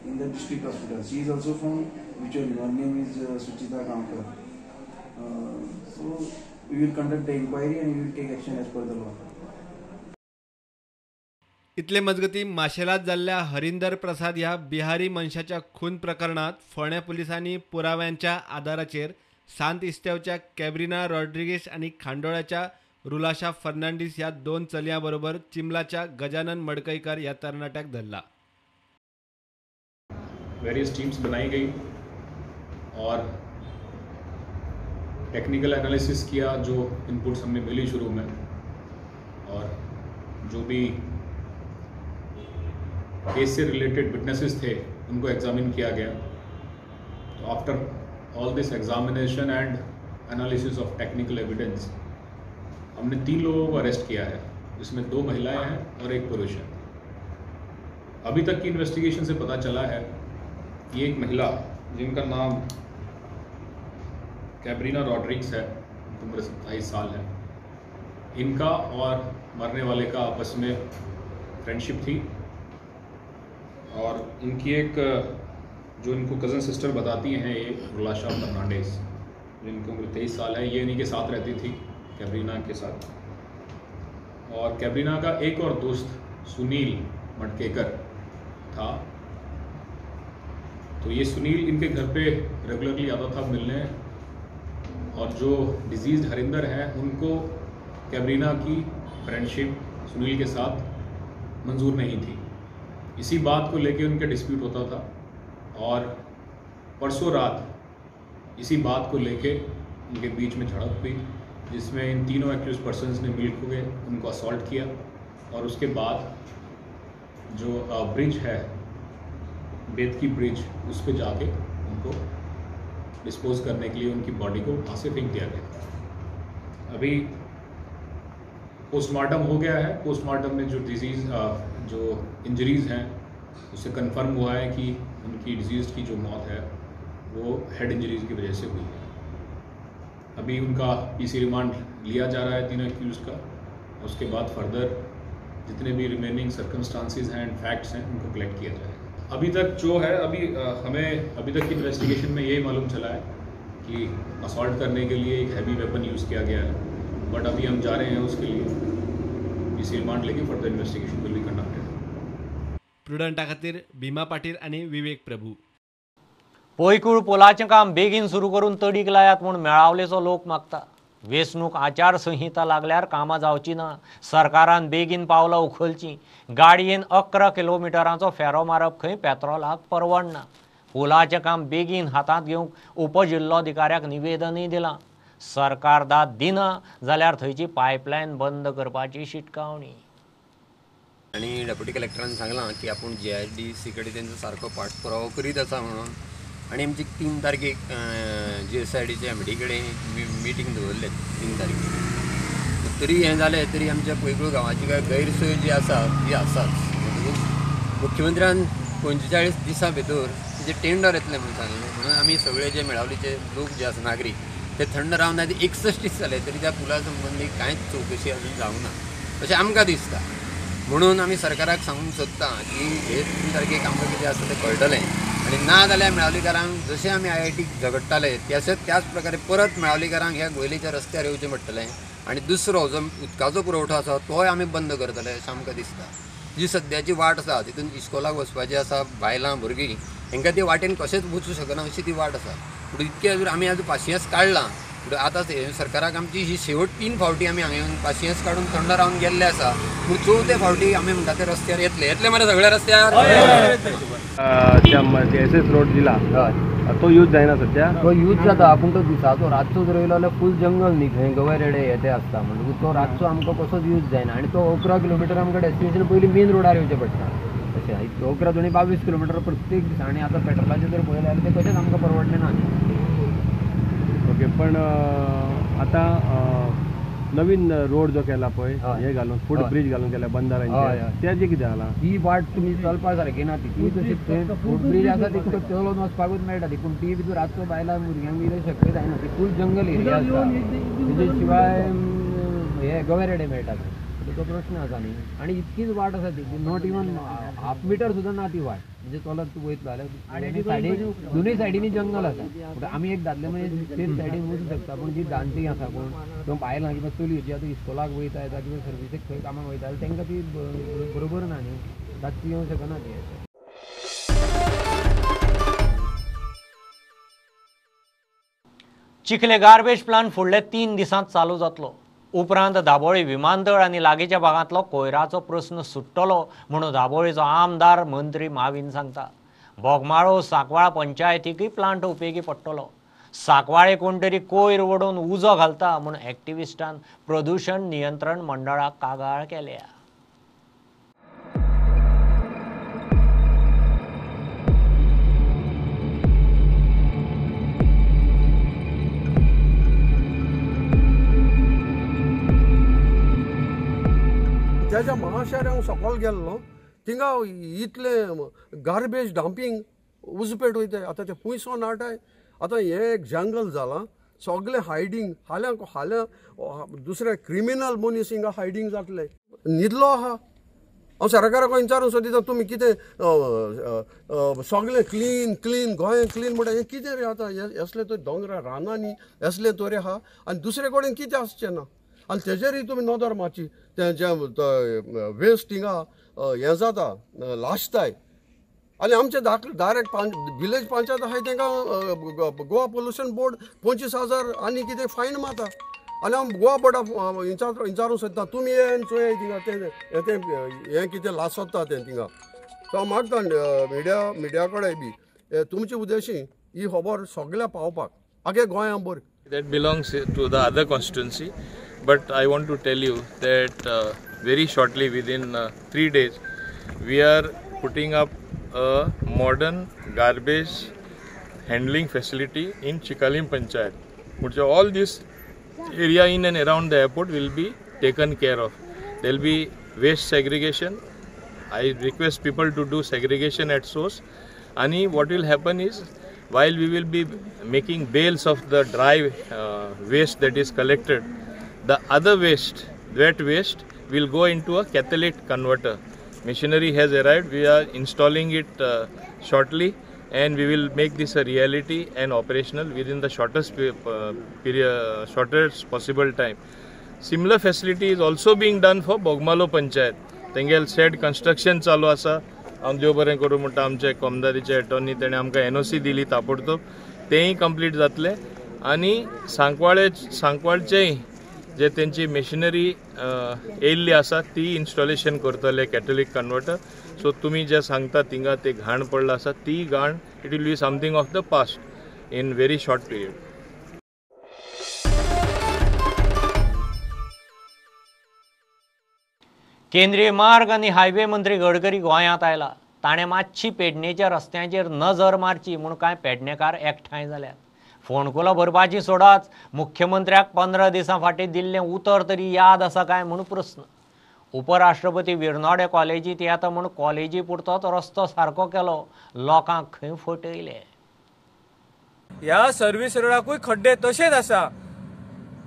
in the district hospital. She is also from Bicholim. Her name is Suchita Gaonkar. So we will conduct the inquiry and we will take action as per the law. इतले मजगती माशेलात जाल्ल्या हरिंदर प्रसाद ह्या बिहारी मनशाच्या खून प्रकरणात फोंड्या पुलिसांनी पुराव्यांच्या आदाराचेर सांत इस्तेवच्या कॅब्रिना रॉड्रिगेश आनी खांडोळ्याच्या रुलाशा फर्नांडीस ह्या दोन चलयां बरोबर चिमलाच्या गजानन मडकईकर ह्या तरणाट्याक धरला. वेरियस टीम्स बनाई गई और टेक्निकल एनालिसिस किया, जो इनपुट्स हमें मिली शुरू में, और जो भी केस से रिलेटेड विटनेसेस थे उनको एग्जामिन किया गया। तो after all this examination and analysis of technical evidence हमने 3 लोगों को अरेस्ट किया है, जिसमें 2 महिलाएं हैं और 1 पुरुष है। अभी तक की इन्वेस्टिगेशन से पता चला है कि एक महिला जिनका नाम कैब्रीना रॉड्रिग्स है, उम्र 27 साल है, इनका और मरने वाले का आपस में फ्रेंडशिप थी और इनकी एक जो इनको कज़न सिस्टर बताती हैं, ये रुलाशा फर्नांडिस, जिनकी उम्र 23 साल है, ये इन्हीं के साथ रहती थी, कैब्रीना के साथ। और कैब्रीना का एक और दोस्त सुनील मटकेकर था। तो ये सुनील इनके घर पे रेगुलरली आता था मिलने, और जो डिजीज़ हरिंदर हैं उनको कैब्रीना की फ्रेंडशिप सुनील के साथ मंजूर नहीं थी। इसी बात को लेके उनका डिस्प्यूट होता था और परसों रात इसी बात को लेके उनके बीच में झड़प हुई, जिसमें इन तीनों एक्यूज पर्सनस ने मिलकर उनको असॉल्ट किया और उसके बाद जो ब्रिज है, बेतकी ब्रिज, उस पर जाके उनको डिस्पोज करने के लिए उनकी बॉडी को वहाँ से फेंक दिया गया। अभी पोस्टमार्टम हो गया है। पोस्टमार्टम में जो डिजीज़ जो इंजरीज़ हैं उससे कंफर्म हुआ है कि उनकी डिजीज़ की जो मौत है वो हेड इंजरीज़ की वजह से हुई है। अभी उनका पीसी रिमांड लिया जा रहा है तीनों एक्यूज का। उसके बाद फर्दर जितने भी रिमेनिंग सर्कमस्टांसेस हैं एंड फैक्ट्स हैं उनको कलेक्ट किया जाएगा। अभी तक जो है, अभी हमें अभी तक की इन्वेस्टिगेशन में यही मालूम चला है कि असॉल्ट करने के लिए एक हैवी वेपन यूज़ किया गया है, बट अभी हम जा रहे हैं उसके लिए पीसी रिमांड लेके further investigation will be conducted. प्रुडंटा खातीर भीमा पाटील आनी विवेक प्रभू. पोयकूळ पोलाचें काम बेगीन सुरू करून तडीक लायात म्हूण मेळावलेचो लोक मागता. वेंचणूक आचारसंहिता लागल्यार कामां जावची ना. सरकारान बेगीन पावलां उखलचीं. गाडयेन 11 किलोमिटरांचो फेरो मारप खंय पेत्रोलाक परवडना. पुलाचें काम बेगीन हातांत घेवंक उपजिल्लोधिकाऱ्याक निवेदनूय दिलां. सरकार दाद दिना जाल्यार थंयची पायपलायन बंद करपाची शिटकावणी. आनी डेप्युटी कलेक्टरान सांगलां की आपूण GIDC कडेन तेंचो सारको पाठपुरावो करीत आसा म्हणून. आनी आमची 3 तारखेक GSIDच्या MD कडेन मिटींग दवरले 3 तारखेक. तरी हें जालें तरी आमच्या पैकूळ गांवाची काय गैरसोय जी आसा ती आसाच. म्हणटकूच मुख्यमंत्र्यान 45 दिसां भितर तेजें टेंडर येतलें म्हणून सांगलें. म्हणून आमी सगळे जे मेळावलीचे लोक जे आसा नागरीक ते थंड रावन आतां 61 दीस जाले तरी त्या पुला संबंदी कांयच चवकशी अजून जावंक ना अशें आमकां दिसता. म्हणून आमी सरकाराक सांगूंक सोदता की हे 3 तारखेक आमकां कितें आसा तें कळटलें. आनी ना जाल्यार मेळावलीकारांक जशें आमी IIT झगडटाले तशेंच त्याच प्रकारे परत मेळावलीकारांक ह्या गोयलीच्या रस्त्यार येवचें पडटलें. आनी दुसरो जो उदकाचो पुरवठो आसा तोय आमी बंद करतले अशें आमकां दिसता. जी सद्याची वाट आसा तितून इस्कोलाक वचपाची आसा, बायलां भुरगीं हेंकां ती वाटेन कशेंच वचूं शकना अशी ती वाट आसा. पूण इतकें अजून आमी आजून पाशियेंस काडलां. पूण आतां सरकाराक आमची ही शेवट 3 फावटी आमी हांगा येवन पाशियेंस काडून थंड रावन गेल्ले आसा. पूण चवथे फावटी आमी म्हणटा ते रस्त्यार येतले येतले मरे सगळ्या रस्त्यार. SS road दिला तो यूज जायना सध्या, तो यूज जाता पूण तो दिसाचो रातचो जर येयलो जाल्यार फूल जंगल न्ही, थंय गवे रेडे हे ते आसता. म्हणटकूच तो रातचो आमकां कसोच यूज जायना. आनी तो 11 किलोमिटर आमकां डेस्टिनेशन पयलीं मेन रोडार येवचें पडटा. अशें 11 दोनी 22 किलोमिटर प्रत्येक दीस. आनी आतां पेट्रोलाचें जर पळयलें जाल्यार तें कशेंच आमकां परवडलें ना. ओके, पण आतां नवीन रोड जो केला पळय हे घालून फूट ब्रिज घालून केला बंदारांचे, तेजें कितें जालां? ही वाट तुमी चलपा सारकी ना ती. तशी फूट ब्रिज आसा ती चलोवन वचपाकूच मेळटा ती, पूण ती भितर रातचो बायलां भुरग्यांक बी शक्य जायना. ती फूल जंगल एरिया आसता, तेजे शिवाय हे गवे रेडे मेळटा. तो प्रश्न आसा न्ही. आनी इतकीच वाट आसा ती, not even half metre सुद्दां ना ती वाट. म्हणजे चलत तूं वयतलो जाल्यार दोनूय सायडींनी जंगल आसा. पूण आमी एक दादले मनीस तेच सायडीन वचूंक शकता, पूण जी जाणटी आसा कोण किंवा बायलां किंवा चलयो जी आतां इस्कोलाक वयता येता किंवा सर्विसेक खंय कामाक वयता जाल्यार तांकां ती बरोबर ना न्ही, रातची येवंक शकना ती. चिखले गार्बेज प्लांट फुडले 3 दिसांत चालू जातलो. उपरांत दाबोळी विमानतळ आनी लागींच्या भागांतलो कोयराचो प्रस्न सुट्टलो म्हणून दाबोळीचो आमदार मंत्री माविन सांगता. बोगमाळो सांकवाळ पंचायतीकूय प्लांट उपेगी पडटलो. सांकवाळे कोण तरी कोयर वडोवन उजो घालता म्हूण एक्टिविस्टान प्रदूशण नियंत्रण मंडळाक कागाळ केल्या. त्याच्या महाशहरांक सकयल गेल्लो थिंगा इतले गार्बेज डंपींग उजपेट वयताय. आतां ते पयसो नाटाय. आतां हें एक जंगल जालां, सगळें हायडींग. फाल्यां फाल्यां दुसरे क्रिमिनल मनीस हिंगा हायडींग जातले. न्हिदलो आहा. हांव सरकाराक विचारून सोदिता तुमी कितें सगळें क्लीन क्लीन गोंय क्लीन म्हणटा, हें कितें रे आतां? असले तर दोंगरा रानांनी असले तोरे आहा आनी दुसरे कडेन कितें आसचें ना. आनी तेजेरूय तुमी नदर मारची. तें जें वेस्ट हिंगा हें जाता लासताय. आनी आमचे डायरेक्ट विलेज पंचायत आहाय तेंकां गोवा पोल्युशन बोर्ड 25,000 आनी कितें फायन मारता. आनी हांव गोवा बोर्डा विचारूंक सोदता तुमी येन चोयाय थिंगा तें तें हें कितें लासता तें थिंगा. सो हांव मागता मिडिया कडेन बी तुमचे उद्देशी ही खबर सगळ्या पावपाक आगे गोंया भर. That belongs to the other constituency, but I want to tell you that very shortly, within 3 days, we are putting up a modern garbage handling facility in Chicalim Panchayat. Which all this area in and around the airport will be taken care of. There will be waste segregation. I request people to do segregation at source. And what will happen is, while we will be making bales of the dry waste that is collected, the other waste, wet waste, will go into a catalytic converter. Machinery has arrived. We are installing it shortly, and we will make this a reality and operational within the shortest period, shortest possible time. Similar facility is also being done for Bogmalo Panchayat. Tengel said construction चालू आसा. हांव देव बरें करूं म्हणटा आमचे कोमदारीचे attorney तेणें आमकां एनओसी दिली ताबडतोब, तेंय कंप्लीट जातलें. आनी सांकवाळचेय जे तेंची मशिनरी येयल्ली आसा ती इन्स्टॉलेशन करतले कॅटलिक कन्वर्टर. सो तुमी जे सांगता थिंगा ते घाण पडला आसा ती घाण it will be something of the past in very short period. केंद्रीय मार्ग आनी हायवे मंत्री गडकरी गोंयांत आयला. ताणें मातशी पेडणेच्या रस्त्यांचेर नजर मारची म्हूण कांय पेडणेकार एकठांय जाल्यात. फोंडकुलां भरपाची सोडाच, मुख्यमंत्र्याक 15 दिसां फाटीं दिल्लें उतर तरी याद आसा काय म्हूण प्रस्न. उपराष्ट्रपती विर्नोडे कॉलेजींत येता म्हूण कॉलेजी पुरतोच रस्तो सारको केलो, लोकांक खंय फटयले. ह्या सर्वीस रोडाकूय खड्डे तशेंच आसा.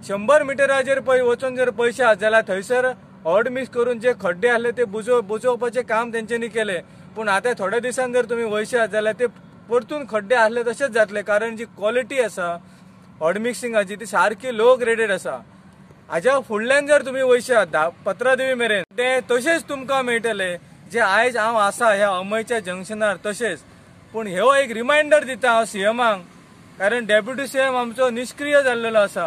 100 मिटराचेर पळय वचून जर पयशे आसा जाल्यार थंयसर हॉट मिक्स करून जे खड्डे आसले ते बुजोवपाचें काम तेंच्यांनी केलें. पूण आतां थोड्या दिसान जर तुमी वयशात जाल्यार ते परतून खड्डे आसले तशेंच जातले, कारण जी क्वॉलिटी आसा हॉट मिक्सिंगाची ती सारकी लो ग्रेडेड आसा. हाज्या फुडल्यान जर तुमी वयशात पत्रादेवी मेरेन ते तशेंच तुमकां मेळटले जे आयज हांव आसा ह्या अमयच्या जंक्शनार तशेंच. पूण ह्यो एक रिमायंडर दिता हांव सीएमाक, कारण डेप्युटी सीएम आमचो निश्क्रीय जाल्लेलो आसा.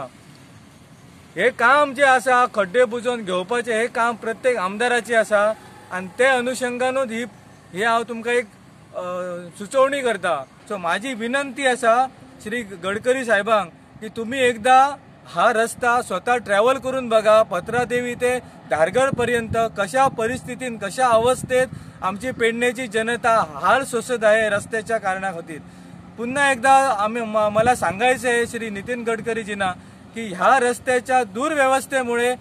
हे काम जे आसा खड्डे बुजोवन घेवपाचें हे काम प्रत्येक आमदाराचें आसा आनी ते अनुशंगानूच ही हांव तुमकां एक सुचोवणी करता. सो म्हाजी विनंती आसा श्री गडकरी साहेबांक की तुमी एकदा हा रस्ता स्वता ट्रॅव्हल करून बघा. पत्रादेवी ते धारगळ पर्यंत कशा परिस्थितीन कशा अवस्थेत आमची पेडणेची जनता हाल सोसत आहे रस्त्याच्या कारणा खातीर. पुन्हा एकदा आम्ही मला सांगायचं आहे श्री नितीन गडकरीजींना की ह्या रस्त्याच्या दुर्व्यवस्थेमुळे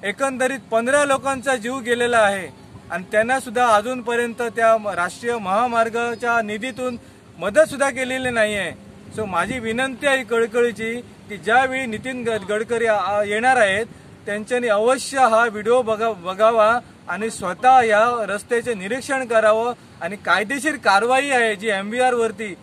एकंदरीत 15 लोकांचा जीव गेलेला आहे आणि त्यांना सुद्धा अजूनपर्यंत त्या राष्ट्रीय महामार्गाच्या निधीतून मदत सुद्धा केलेली नाही आहे. सो माझी विनंती आहे कळकळीची की ज्यावेळी नितीन गडकरी येणार आहेत त्यांच्यानी अवश्य हा व्हिडिओ बघावा आणि स्वतः या रस्त्याचे निरीक्षण करावं आणि कायदेशीर कारवाई आहे जी MVR वरती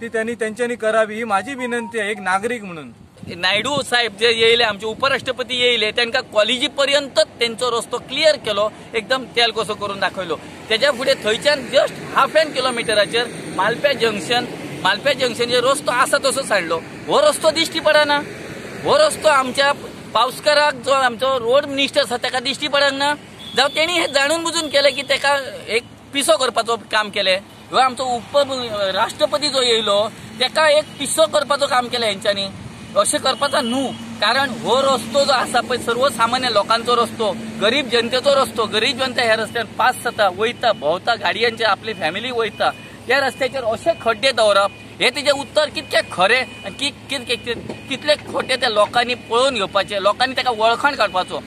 ती त्यांच्यानी करावी, ही माझी विनंती आहे एक नागरिक म्हणून. नायडू साहेब जे येयले आमचे उपराष्ट्रपती येयले तांकां कॉलेजी पर्यंत तेंचो रस्तो क्लियर केलो, एकदम तेल कसो करून दाखयलो. तेज्या फुडें थंयच्यान जस्ट हाफ एन किलोमिटराचेर मालप्या जंक्शनाचेर रस्तो आसा तसोच हाडलो. हो रस्तो दिश्टी पडना, हो रस्तो आमच्या पावसकाराक जो आमचो रोड मिनिस्टर आसा ताका दिश्टी पडना, जावं तेणी हें जाणून बुजून केलें की ताका एक पिसो करपाचो काम केलें. हो आमचो उप राष्ट्रपती जो येयलो तेका एक पिसो करपाचो काम केलें हेंच्यांनी. अशें करपाचो न्हू, कारण हो रस्तो जो आसा पळय सर्वसामान्य लोकांचो रस्तो, गरीब जनतेचो रस्तो. गरीब जनता ह्या रस्त्यार पास जाता, वयता, भोंवता, गाडयांचे आपली फॅमिली वयता. ह्या रस्त्याचेर अशे खड्डे दवरप हे तेजें उत्तर कितकें खरें आनी कितले खोटे त्या लोकांनी पळोवन घेवपाचें, लोकांनी ताका वळखण काडपाचो.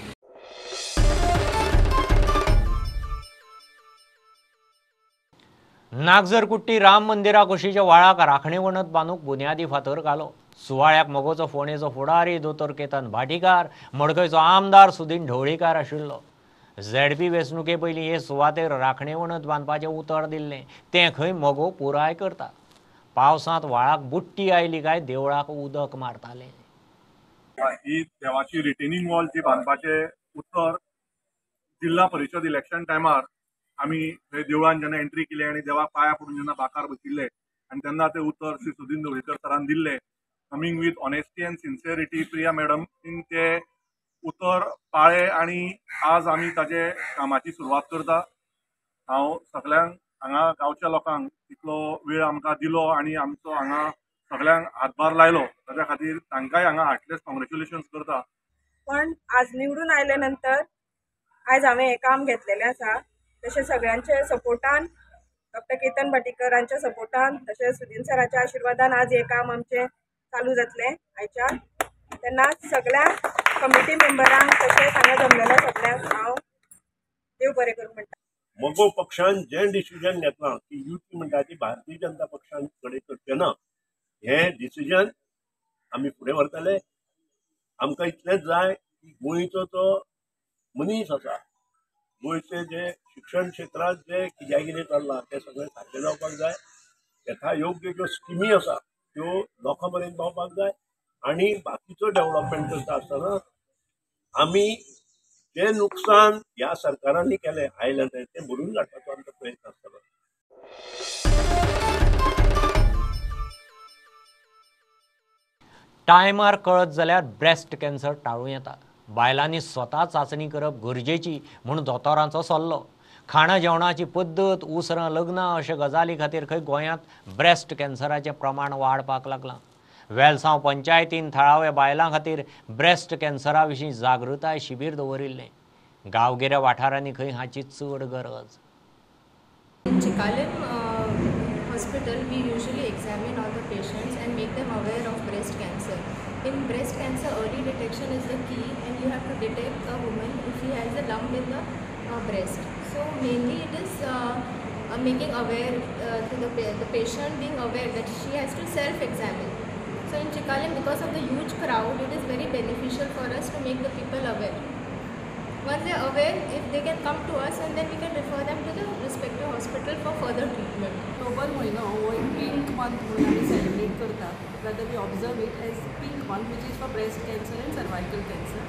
नागझरकुट्टी राम मंदिरा कुशीच्या व्हाळाक राखणे वणत बांदूंक बुन्यादी फातर घालो. सुवाळ्याक मगोचो फोंडेचो फुडारी दोतोर केतन भाटीकार, मडकयचो आमदार सुदीन ढवळीकार आशिल्लो. झेडपी वेंचणुके पयलीं हे सुवातेर राखणे वणत बांदपाचें उतर दिल्लें, तें खंय मगो पुराय करता. पावसांत व्हाळाक बुट्टी आयली काय देवळाक उदक मारताले. ही देवाची रिटेनिंग वॉल जी बांदपाचें उतर जिल्हा परिशद इलेक्शन टायमार आमी थंय देवळान जेन्ना एंट्री केली आनी देवाक पांया पडून जेन्ना बाकार बशिल्ले आनी तेन्ना तें उतर श्री सुदीन ढवळीकर सरान दिल्लें, coming with honesty and sincerity Priya madam ते उतर पाळे आनी आज आमी ताजे कामाची सुरवात करता. हांव सगल्यांक हांगा गांवच्या लोकांक इतलो वेळ आमकां दिलो आनी आमचो हांगा सगल्यांक हातभार लायलो ताच्या खातीर तांकांय हांगा हार्टलेस कॉंग्रेच्युलेशन्स करता. पण आज निवडून आयले नंतर आयज हांवें हें काम घेतलेलें आसा. तशें सगळ्यांच्या सपोर्टान, डॉक्टर केतन भाटीकरांच्या सपोर्टान, तशें सुदीन सराच्या आशिर्वादान आज हें काम आमचें चालू जातलें आयच्या. तेन्ना सगळ्या कमिटी मेंबरांक तशेंच हांगा जमलेल्या सगळ्यांक हांव देव बरें करूं म्हणटा. मगो पक्षान जें डिसिजन घेतलां की युती म्हणटा ती भारतीय जनता पक्षान कडेन करचें ना, हें डिसिजन आमी फुडें व्हरतले. आमकां इतलेंच जाय की गोंयचो तो मनीस आसा, गोंयचें जें शिक्षण क्षेत्रांत जें कित्याक कितें चल्लां तें सगळें सारकें जावपाक जाय. यथा योग्य ज्यो स्किमी आसा त्यो लोकां मेरेन पावपाक जाय आनी बाकीचो डेव्हलपमेंट करता आसतना आमी जें नुकसान ह्या सरकारांनी केलें आयलें तें भरून काडपाचो आमचो प्रयत्न आसतलो. टायमार कळत जाल्यार ब्रेस्ट कॅन्सर टाळूं येता. बायलांनी स्वता चांचणी करप गरजेची म्हूण दोतोरांचो सल्लो. खाणा जेवणाची पद्दत, उसरां लग्नां अशा गजाली खातीर खंय गोंयांत ब्रेस्ट कॅन्सराचें प्रमाण वाडपाक लागलां. वेलसांव पंचायतीन थळाव्या बायलां खातीर ब्रेस्ट कॅन्सरा विशीं जागृताय शिबीर दवरिल्लें. गांवगिऱ्या वाठारांनी खंय हाची चड गरज. In Chicalim hospital we usually examine all the patients and make them aware of breast cancer. In breast cancer, early detection is the key, and you have to detect a woman if she has a lump in the breast. So mainly it is making aware to the patient, being aware that she has to self-examine. So in Chicalim, because of the huge crowd, it is very beneficial for us to make the people aware. Once they are aware, if they can come to us, and then we can refer them to the respective hospital for further treatment. October म्हयनो हो एक pink month म्हणून आमी celebrate करतात. Rather we observe it as pink month, which is for breast cancer and cervical cancer.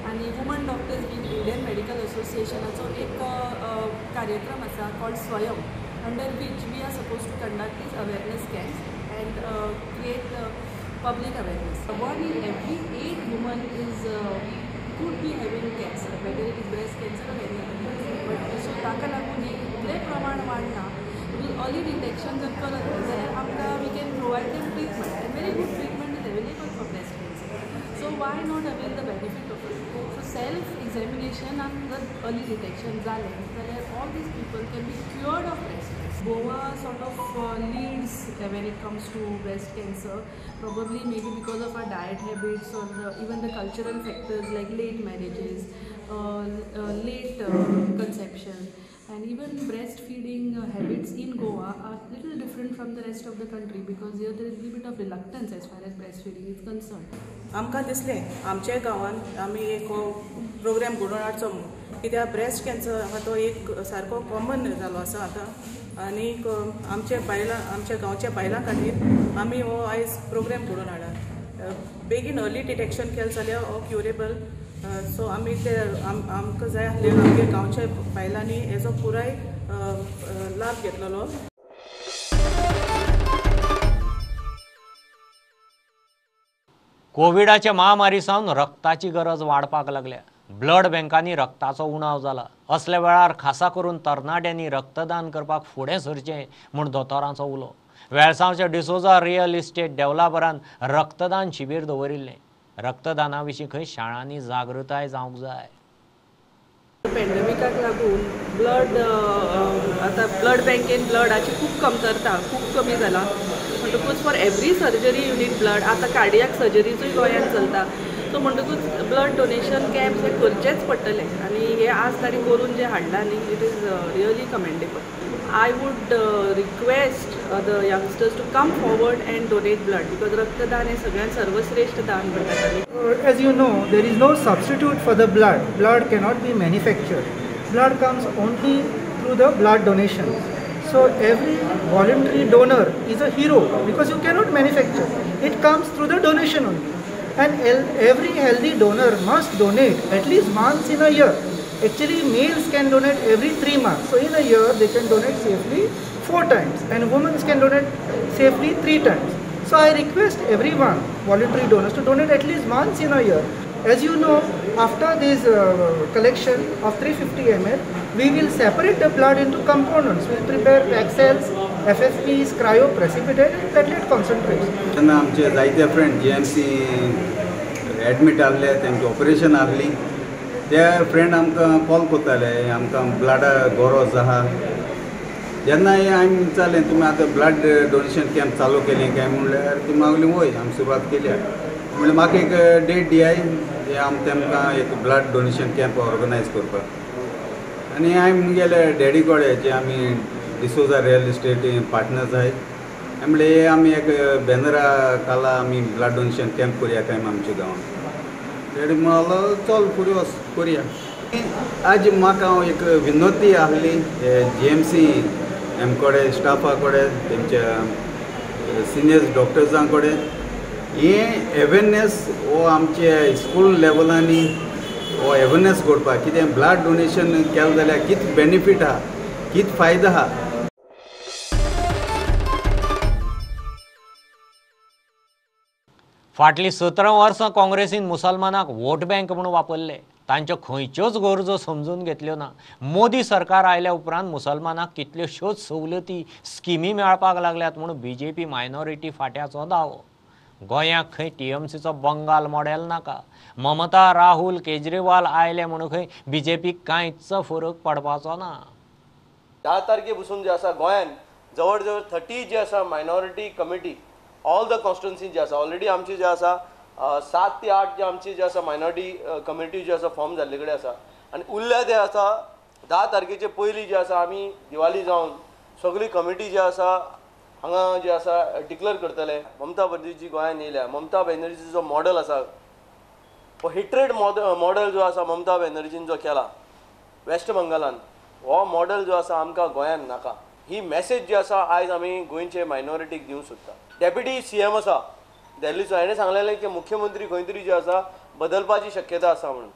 आनी woman doctors wing Indian medical असोसिएशनाचो एक कार्यक्रम आसा called Swayam, under which we are suppose to conduct these awareness camps and create public awareness. 1 in every 8 women is could be having cancer, whether it is breast cancer or any other cancer. But so ताका लागून हें इतलें प्रमाण वाडना, early detection जर करत जाल्यार आमकां we can provide them treatment, and very good treatment is available for breast cancer. So why not avail the benefit of it? So self examination आनी जर अर्ली डिटेक्शन जालें जाल्यार all these people can be cured of breast cancer. Goa sort of leads when it comes to breast cancer, probably maybe because of our diet habits or even the cultural factors like late marriages, late conception, and even breastfeeding habits in Goa are little different from the rest of the country, because here there is a little bit of reluctance as far as breastfeeding is concerned. आमकां दिसलें आमच्या गांवांत आमी एक programme घडोवन हाडचो म्हणून, कित्याक breast cancer आहा तो एक सारको कॉमन जालो आसा आतां, आनीक आमच्या बायलां आमच्या गांवच्या बायलां खातीर आमी हो आयज प्रोग्राम घडोवन हाडला. बेगीन अर्ली डिटेक्शन केलें जाल्यार हो क्युरेबल. सो आमी ते आमकां जाय आसलें आमच्या गांवच्या बायलांनी हेजो पुराय लाभ घेतलेलो. कोविडाच्या महामारी सावन रक्ताची गरज वाडपाक लागल्या. ब्लड बँकांनी रक्ताचो उणाव जाला. असल्या वेळार खासा करून तरणाट्यांनी रक्तदान करपाक फुडें सरचें म्हूण दोतोरांचो उलो. वेळसांवच्या डिसोजा रियल इस्टेट डेव्हलपरान रक्तदान शिबीर दवरिल्लें. रक्तदाना विशीं खंय शाळांनी जागृताय जावंक जाय. पेंडेमिकाक लागून ब्लड आतां ब्लड बँकेन ब्लडाची खूब कमतरता, खूब कमी जाला. म्हणटकूच for every surgery you need blood. आतां कार्डियाक सर्जरीजूय गोंयांत चलता. सो म्हणटकूच ब्लड डोनेशन कॅम्प्स हे करचेच पडटले आनी हे आज तांणी करून जे हाडला न्ही, it is really commendable. I would request the youngsters to come forward and donate blood because रक्तदान हे सगळ्यांत सर्वश्रेष्ठ दान म्हणटात आमी. As you know, there is no substitute for the blood. Blood cannot be manufactured. Blood comes only through the blood donations. So every voluntary donor is a hero because you cannot manufacture. It comes through the donation only. And every healthy donor must donate at least once in a year. Actually, males can donate every 3 months. So in a year, they can donate safely 4 times and women can donate safely 3 times. So I request everyone, voluntary donors, to donate at least once in a year. As you know, after this collection of 350 ml, we will separate the blood into components. We will prepare packed cells, FFPs, cryoprecipitate and platelet concentrates. तेन्ना आमचे जायते friend GMC admit आहले, तेंचे operation आहली, ते friend आमकां call करताले आमकां ब्लडा गरज आहा. जेन्ना हें हांवें विचारलें तुमी आतां ब्लड डोनेशन कॅम्प चालू केलें काय म्हणल्यार ती मागली वय आमी सुरवात केल्या. म्हणल्यार म्हाका एक डेट दियाय आमी तेमकां एक ब्लड डोनेशन कॅम्प ऑर्गनायज करपाक. आनी हांवें मुगेले डॅडी कडेन जे आमी डिसोजा रियल इस्टेट पार्टनर्स आहाय, म्हणलें आमी एक बॅनरा खाला आमी ब्लड डोनेशन कॅम्प करुया काय आमच्या गांवांत. डॅडी म्हणलो चल फुडें वच करुया. आज म्हाका एक विनंती आहली GMC M कडेन, स्टाफा कडेन, तेमच्या सिनियर्स डॉक्टर्सां कडेन, हें अवेरनेस हो आमचे स्कूल लेवलांनी हो अवेरनेस करपाक कितें ब्लड डोनेशन केलें जाल्यार कितें बेनिफीट आहा, कितें फायदो आहा. फाटलीं 17 वर्सां काँग्रेसीन मुसलमानांक वोट बँक म्हूण वापरले. तांच्यो खंयच्योच गरजो समजून घेतल्यो ना. मोदी सरकार आयल्या उपरांत मुसलमानांक कितल्योश्योच सवलती स्किमी मेळपाक लागल्यात म्हूण बीजेपी मायनॉरिटी फांट्याचो दावो. गोंयाक खंय टीएमसीचो बंगाल मॉडेल नाका. ममता, राहुल, केजरीवाल आयले म्हूण खंय बीजेपीक कांयच फरक पडपाचो ना. 10 तारखे पसून जे आसा गोंयांत जवळ जवळ 30 जे आसा minority committee all the constituency जे आसा ऑलरेडी आमची जे आसा 7 ते 8 जे आमची जे आसा मायनॉरिटी कमिटी जे आसा फॉर्म जाल्ले कडेन आसा आनी उरल्या ते आसा 10 तारखेचे पयलीं जे आसा आमी दिवाळी जावन सगळी कमिटी जे आसा हांगा जे आसा डिक्लेअर करतले. ममता बनर्जी गोंयांत येयल्या, ममता बॅनर्जीचो जो मॉडल आसा हो हेट्रेड मॉडल जो आसा ममता बॅनर्जीन जो केला वेस्ट बंगालान, हो मॉडल जो आसा आमकां गोंयांत नाका. ही मॅसेज जी आसा आयज आमी गोंयचे मायनॉरिटीक दिवंक सोदता. डेप्युटी CM आसा दिल्लीचो, हेणें सांगलेलें की मुख्यमंत्री खंय तरी जे आसा बदलपाची शक्यता आसा म्हणून.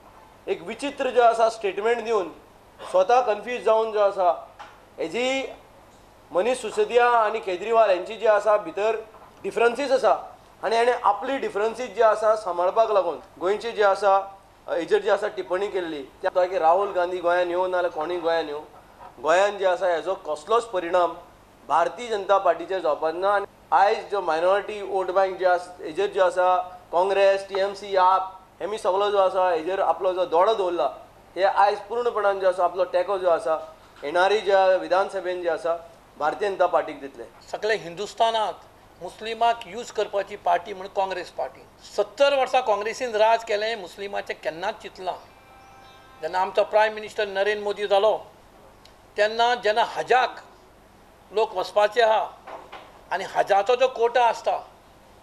एक विचित्र जे आसा स्टेटमेंट दिवन स्वता कन्फ्यूज जावन जो आसा हेजी मनीष सिसोदिया आनी केजरीवाल हेंची जी आसा भितर डिफरन्सीस आसा आनी हेणें आपली डिफरन्सीस जे आसा सांबाळपाक लागून गोंयची जे आसा हेजेर जी आसा टिप्पणी केल्ली त्या की राहुल गांधी गोंयांत येवं नाजाल्यार कोणूय गोंयांत येवं, गोंयांत जे आसा हेजो कसलोच परिणाम भारतीय जनता पार्टीचेर जावपाक ना. आनी आयज जो मायनॉरिटी वोट बँक जे आसा हेजेर जे आसा काँग्रेस, TMC, आप हेमी सगलो जो आसा हेजेर आपलो जो दोडो दवरला हे आयज पूर्णपणान जो आसा आपलो टेको जो आसा येणारी ज्या विधानसभेन जे आसा भारतीय जनता पार्टीक दितले. सगळे हिंदुस्थानांत मुस्लिमाक यूज करपाची पार्टी म्हणून काँग्रेस पार्टी. 70 वर्सां काँग्रेसीन राज केलें, मुस्लिमाचें केन्नाच चिंतलां. जेन्ना आमचो प्रायम मिनिस्टर नरेंद्र मोदी जालो तेन्ना जेन्ना हजाक लोक वचपाचे आहा आनी हजाचो जो कोटा आसता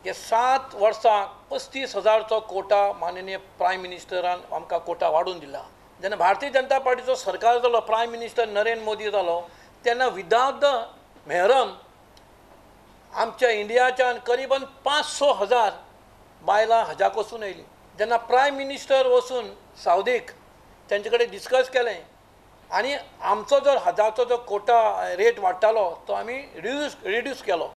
हे 7 वर्सां 35,000चो कोटा माननीय प्रायम मिनिस्टरान आमकां कोटा वाडोवन दिला. जेन्ना भारतीय जनता पार्टीचो सरकार जालो, प्रायम मिनिस्टर नरेंद्र मोदी जालो तेन्ना विदाउट the मेहरम आमच्या इंडियाच्यान करीबन 500,000 बायलां हजाक वचून येयलीं. जेन्ना प्रायम मिनिस्टर वचून सावदीक तेंचे कडेन डिस्कस केलें आनी आमचो जर हजाचो जो कोटा रेट वाडटालो तो आमी रिड्यूस केलो.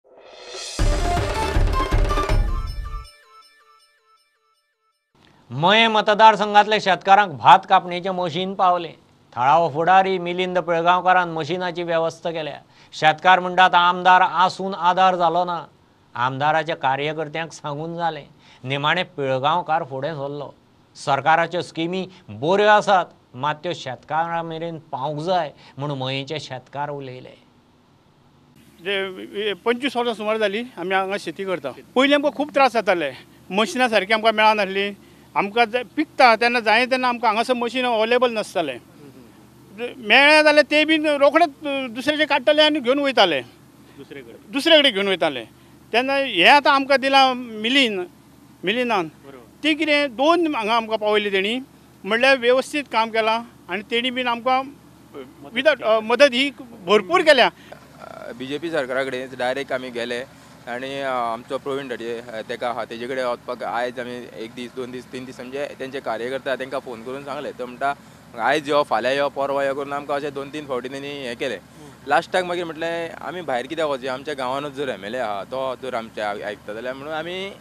मये मतदारसंघातल्या शेतकारांक भात कापणेचें मशीन पावलें. थळावो फुडारी मिलिंद पिळगांवकारान मशिनाची वेवस्था केल्या. शेतकार म्हणटात आमदार आसून आदार जालो ना. आमदाराच्या कार्यकर्त्यांक सांगून जालें. निमाणें पिळगांवकार फुडें सरलो. सरकाराच्यो स्किमी बऱ्यो आसात, मात त्यो शेतकारां मेरेन पावंक जाय म्हूण मयेंचे शेतकार उलयले. 25 वर्सां सुमार जाली आमी हांगा शेती करता. पयलीं आमकां खूब त्रास जाताले, मशिनां सारकीं आमकां मेळनासलीं. आमकां पिकता तेन्ना जाय तेन्ना आमकां हांगासर मशीन अवेलेबल नासतालें. मेळ्ळें जाल्यार ते बीन रोखडेच दुसऱ्याचे काडटाले आनी घेवन वयताले, दुसरे कडेन घेवन वयताले. तेन्ना हें आतां आमकां दिलां मिलिनान, ती कितें 2 हांगा आमकां पावयली तेणी, म्हणल्यार वेवस्थीत काम केलां आनी तेणी बीन आमकां विदाउट मदत ही भरपूर केल्या. बीजेपी सरकारा कडेन डायरेक्ट आमी गेले आनी आमचो प्रवीण धडये तेका आहा तेजे कडेन वचपाक आयज आमी 1 दीस 2 दीस 3 दीस म्हणजे तेंचे कार्यकर्ता तेंकां फोन करून सांगलें. तो म्हणटा आयज यो, फाल्यां यो, परवां यो करून आमकां अशें 2-3 फावटी तेणी हें केलें. लास्टाक मागीर म्हटलें आमी भायर कित्याक वचचें, आमच्या गांवानूच जर MLA आहा तो जर आमचें आयकता जाल्यार म्हणून आमी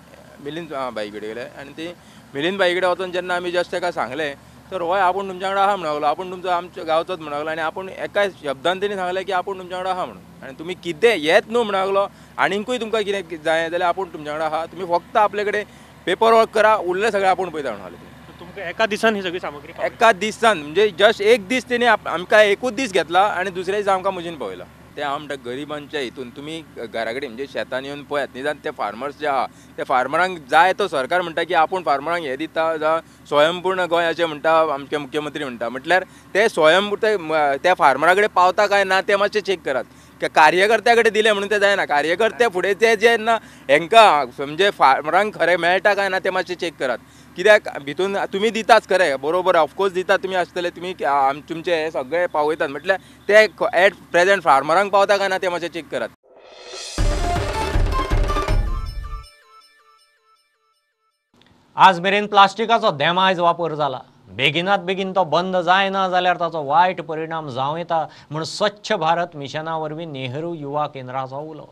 मिलिंद भाई कडेन गेले. आनी ती मिलिंद भाई कडेन वचून जेन्ना आमी जस्ट तेका सांगलें तर होय आपूण तुमच्या वांगडा आहा म्हणूंक लागलो, आपूण तुमचो आमच्या गांवचोच म्हणूंक लागलो. आनी आपूण एका शब्दान तेणी सांगलें की आपूण तुमच्या वांगडा आहा म्हणून, आनी तुमी कितें येत न्हू म्हणूंक लागलो, आनीकूय तुमकां कितें जाय जाल्यार आपूण तुमच्या वांगडा आहा, तुमी फक्त आपले कडेन पेपर वर्क करा, उरलें सगळें आपूण पळयता म्हणून लागलें. तुमकां एका दिसान ही सगळी सामग्री एका दिसान म्हणजे जस्ट 1 दीस तेणी आमकां एकूच दीस घेतला आनी दुसऱ्या दिसा आमकां मशीन पावयला. ते हांव म्हणटा गरिबांच्या हितून तुमी घरा कडेन म्हणजे शेतान येवन पळयात, निदान ते फार्मर्स जे आहा ते फार्मरांक जाय तो सरकार म्हणटा की आपूण फार्मरांक हें दिता, जावं स्वयंपूर्ण गोंय अशें म्हणटा आमचे मुख्यमंत्री म्हणटा, म्हटल्यार ते स्वयं त्या फार्मरा कडेन पावता काय ना तें मातशें चॅक करात. कार्यकर्त्या कडेन दिलें म्हणून तें जायना, कार्यकर्ते फुडें ते जेन्ना हेंकां म्हणजे फार्मरांक खरें मेळटा काय ना तें मातशें चॅक करात. कित्याक भितून तुमी दिताच खरें बरोबर ऑफकोर्स दितात तुमी आसतले, तुमी तुमचे हे सगळे पावयतात, म्हटल्यार ते एट प्रेजेंट फार्मरांक पावता काय ना तें मातशें चॅक करात. आज मेरेन प्लास्टिकाचो देमायज वापर जाला. बेगिनात बेगीन तो बंद जायना जाल्यार ताचो वायट परिणाम जावं येता म्हूण स्वच्छ भारत मिशना वरवीं नेहरू युवा केंद्राचो उलो.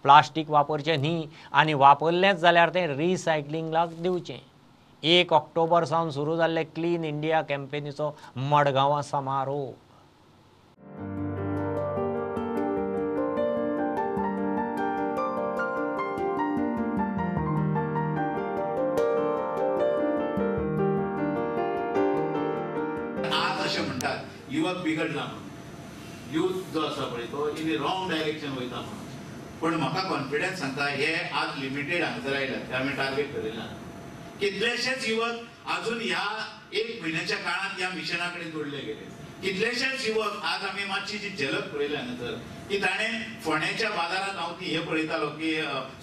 प्लास्टीक वापरचें न्ही आनी वापरलेंच जाल्यार तें रिसायकलिंगाक दिवचें. 1 ऑक्टोबर सावन सुरू जाल्ले क्लीन इंडिया कॅम्पेनीचो मडगांवां समारोप. आज अशें म्हणटात युवक बिगडला म्हणून, यूथ जो आसा पळय तो इन रॉंग डायरेक्शन वयता म्हणून, पूण म्हाका कॉन्फिडन्स सांगता हे आज लिमिटेड हांगासर आयल्यात, आमी टार्गेट धरिल्ला. कितलेशेच युवक अजून ह्या 1 म्हयन्याच्या काळांत ह्या मिशना कडेन जोडले गेले. कितलेशेच युवक आज आमी मातशी जी झलक पळयल्या हांगासर की ताणें फोंड्याच्या बाजारांत हांव ती हें पळयतालो की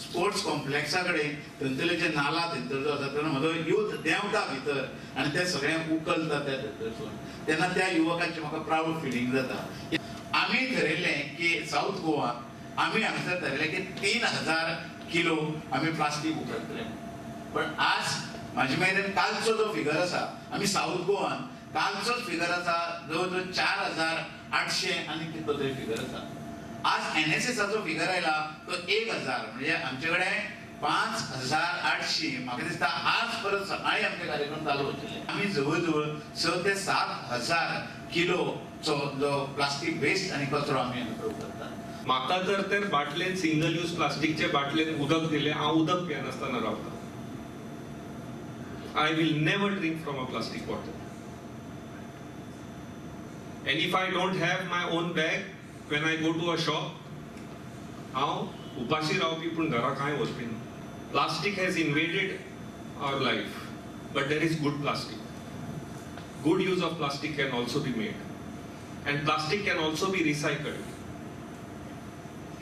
स्पोर्ट्स कॉम्प्लेक्सा कडेन थंयसरले जे नाला थंयसर जो आसा तेन्ना म्हजो यूथ देंवता भितर आनी ते सगळें उखलता त्या थंयसरसून, तेन्ना त्या युवकांची म्हाका प्रावड फिलींग जाता. आमी थरयल्लें की सावथ गोवा आमी हांगासर थरयलें की 3000 किलो आमी प्लास्टीक उखलतले, पण आज म्हाजे मेरेन कालचो जो फिगर आसा आमी सावथ गोवान कालचोच फिगर आसा जवळ जवळ 4800 आनी कितलो तरी फिगर आसा. आज NSSाचो फिगर आयला तो 1000, म्हणजे आमचे कडेन 5800. म्हाका दिसता आज परत सकाळी आमचे कार्यक्रम चालू आशिल्ले. आमी जवळ जवळ 6 ते 7,000 किलोचो जो प्लास्टीक वेस्ट आनी कचरो आमी हांगा करतात. म्हाका जर ते बाटलेन सिंगल यूज प्लास्टिकचे बाटलेन उदक दिलें, हांव उदक पियेनासतना रावता. I will never drink from a plastic bottle. And if I don't have my own bag, when I go to a shop, हांव उपाशी रावपी पूण घरा कांय वचपी ना. Plastic has invaded our life, but there is good plastic. Good use of plastic can also be made. And plastic can also be recycled.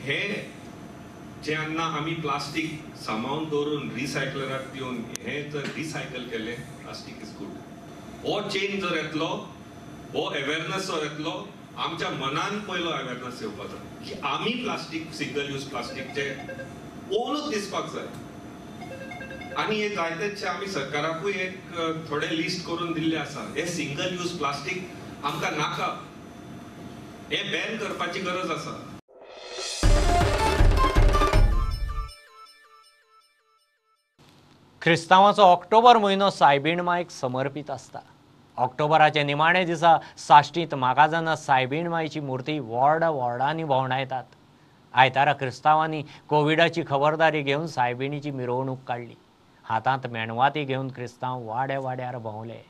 हे जेन्ना आमी प्लास्टीक सांबाळून दवरून रिसायकलराक दिवन हे जर रिसायकल केलें, प्लास्टीक is good. हो चेंज जर येतलो, हो अवेरनस जर येतलो, आमच्या मनान पयलो अवेरनस येवपाचो की आमी प्लास्टीक सिंगल यूज प्लास्टीकचे ओनूच दिसपाक जाय. आनी हे जायतेचशे आमी सरकाराकूय एक थोडे लिस्ट करून दिल्ले आसा, हे सिंगल यूज प्लास्टीक आमकां नाका, हे बॅन करपाची गरज आसा. क्रिस्तांवाचो ऑक्टोबर म्हयनो सायबीण मायक समर्पीत आसता. ऑक्टोबराचे निमाणे दिसा साश्टींत मागाजाना सायबीण मायची मूर्ती वॉर्डा वॉर्डांनी भोंवडायतात. आयतारा क्रिस्तांवांनी कोविडाची खबरदारी घेवन सायबिणीची मिरवणूक काडली. हातांत मेणवाती घेवन क्रिस्तांव वाड्या वाड्यार भोंवले.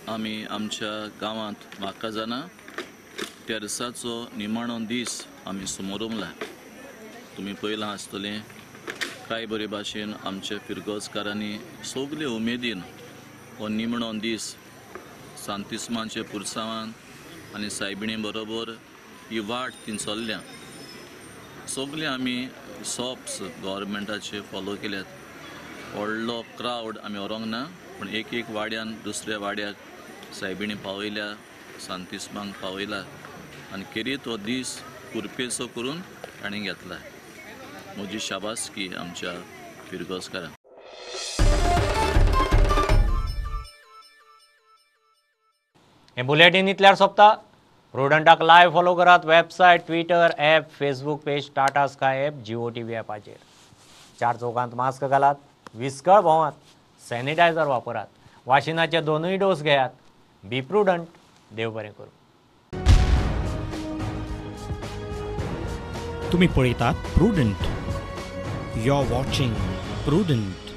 आमी आमच्या गांवांत म्हाका तेरसाचो निमाणो दीस आमी समोरमला. तुमी पळयलां आसतलें काय बरे भाशेन आमच्या फिरगोजकारांनी सगळे उमेदीन हो निमणो दीस सांतिस्माचे पुरसांवान आनी सायबिणी बरोबर ही वाट ती चल्ल्या. सगळे आमी सॉप्स गव्हर्मेंटाचे फॉलो केल्यात. व्हडलो क्रावड आमी व्हरूंक ना, पूण एक एक वाड्यान दुसऱ्या वाड्याक सायबिणी पावयल्या, सांतिस्मांक पावयला आनी खेरीत हो दीस कुरपेचो करून तांणी घेतला. म्हजी शाबासकी आमच्या फिरगोजकारांक. हे बुलेटीन इतल्यार सोंपता. प्रुडंटाक लायव्ह फॉलो करात website, Twitter, app, Facebook page, Tata Sky app, Jio TV ॲपाचेर. चार चौकांत मास्क घालात, विस्कळ भोंवात, सॅनिटायझर वापरात, वाशिनाचे दोनूय डोस घेयात. बी प्रुडंट. देव बरें करूं. तुम्ही पळयतात Prudent. You are watching Prudent.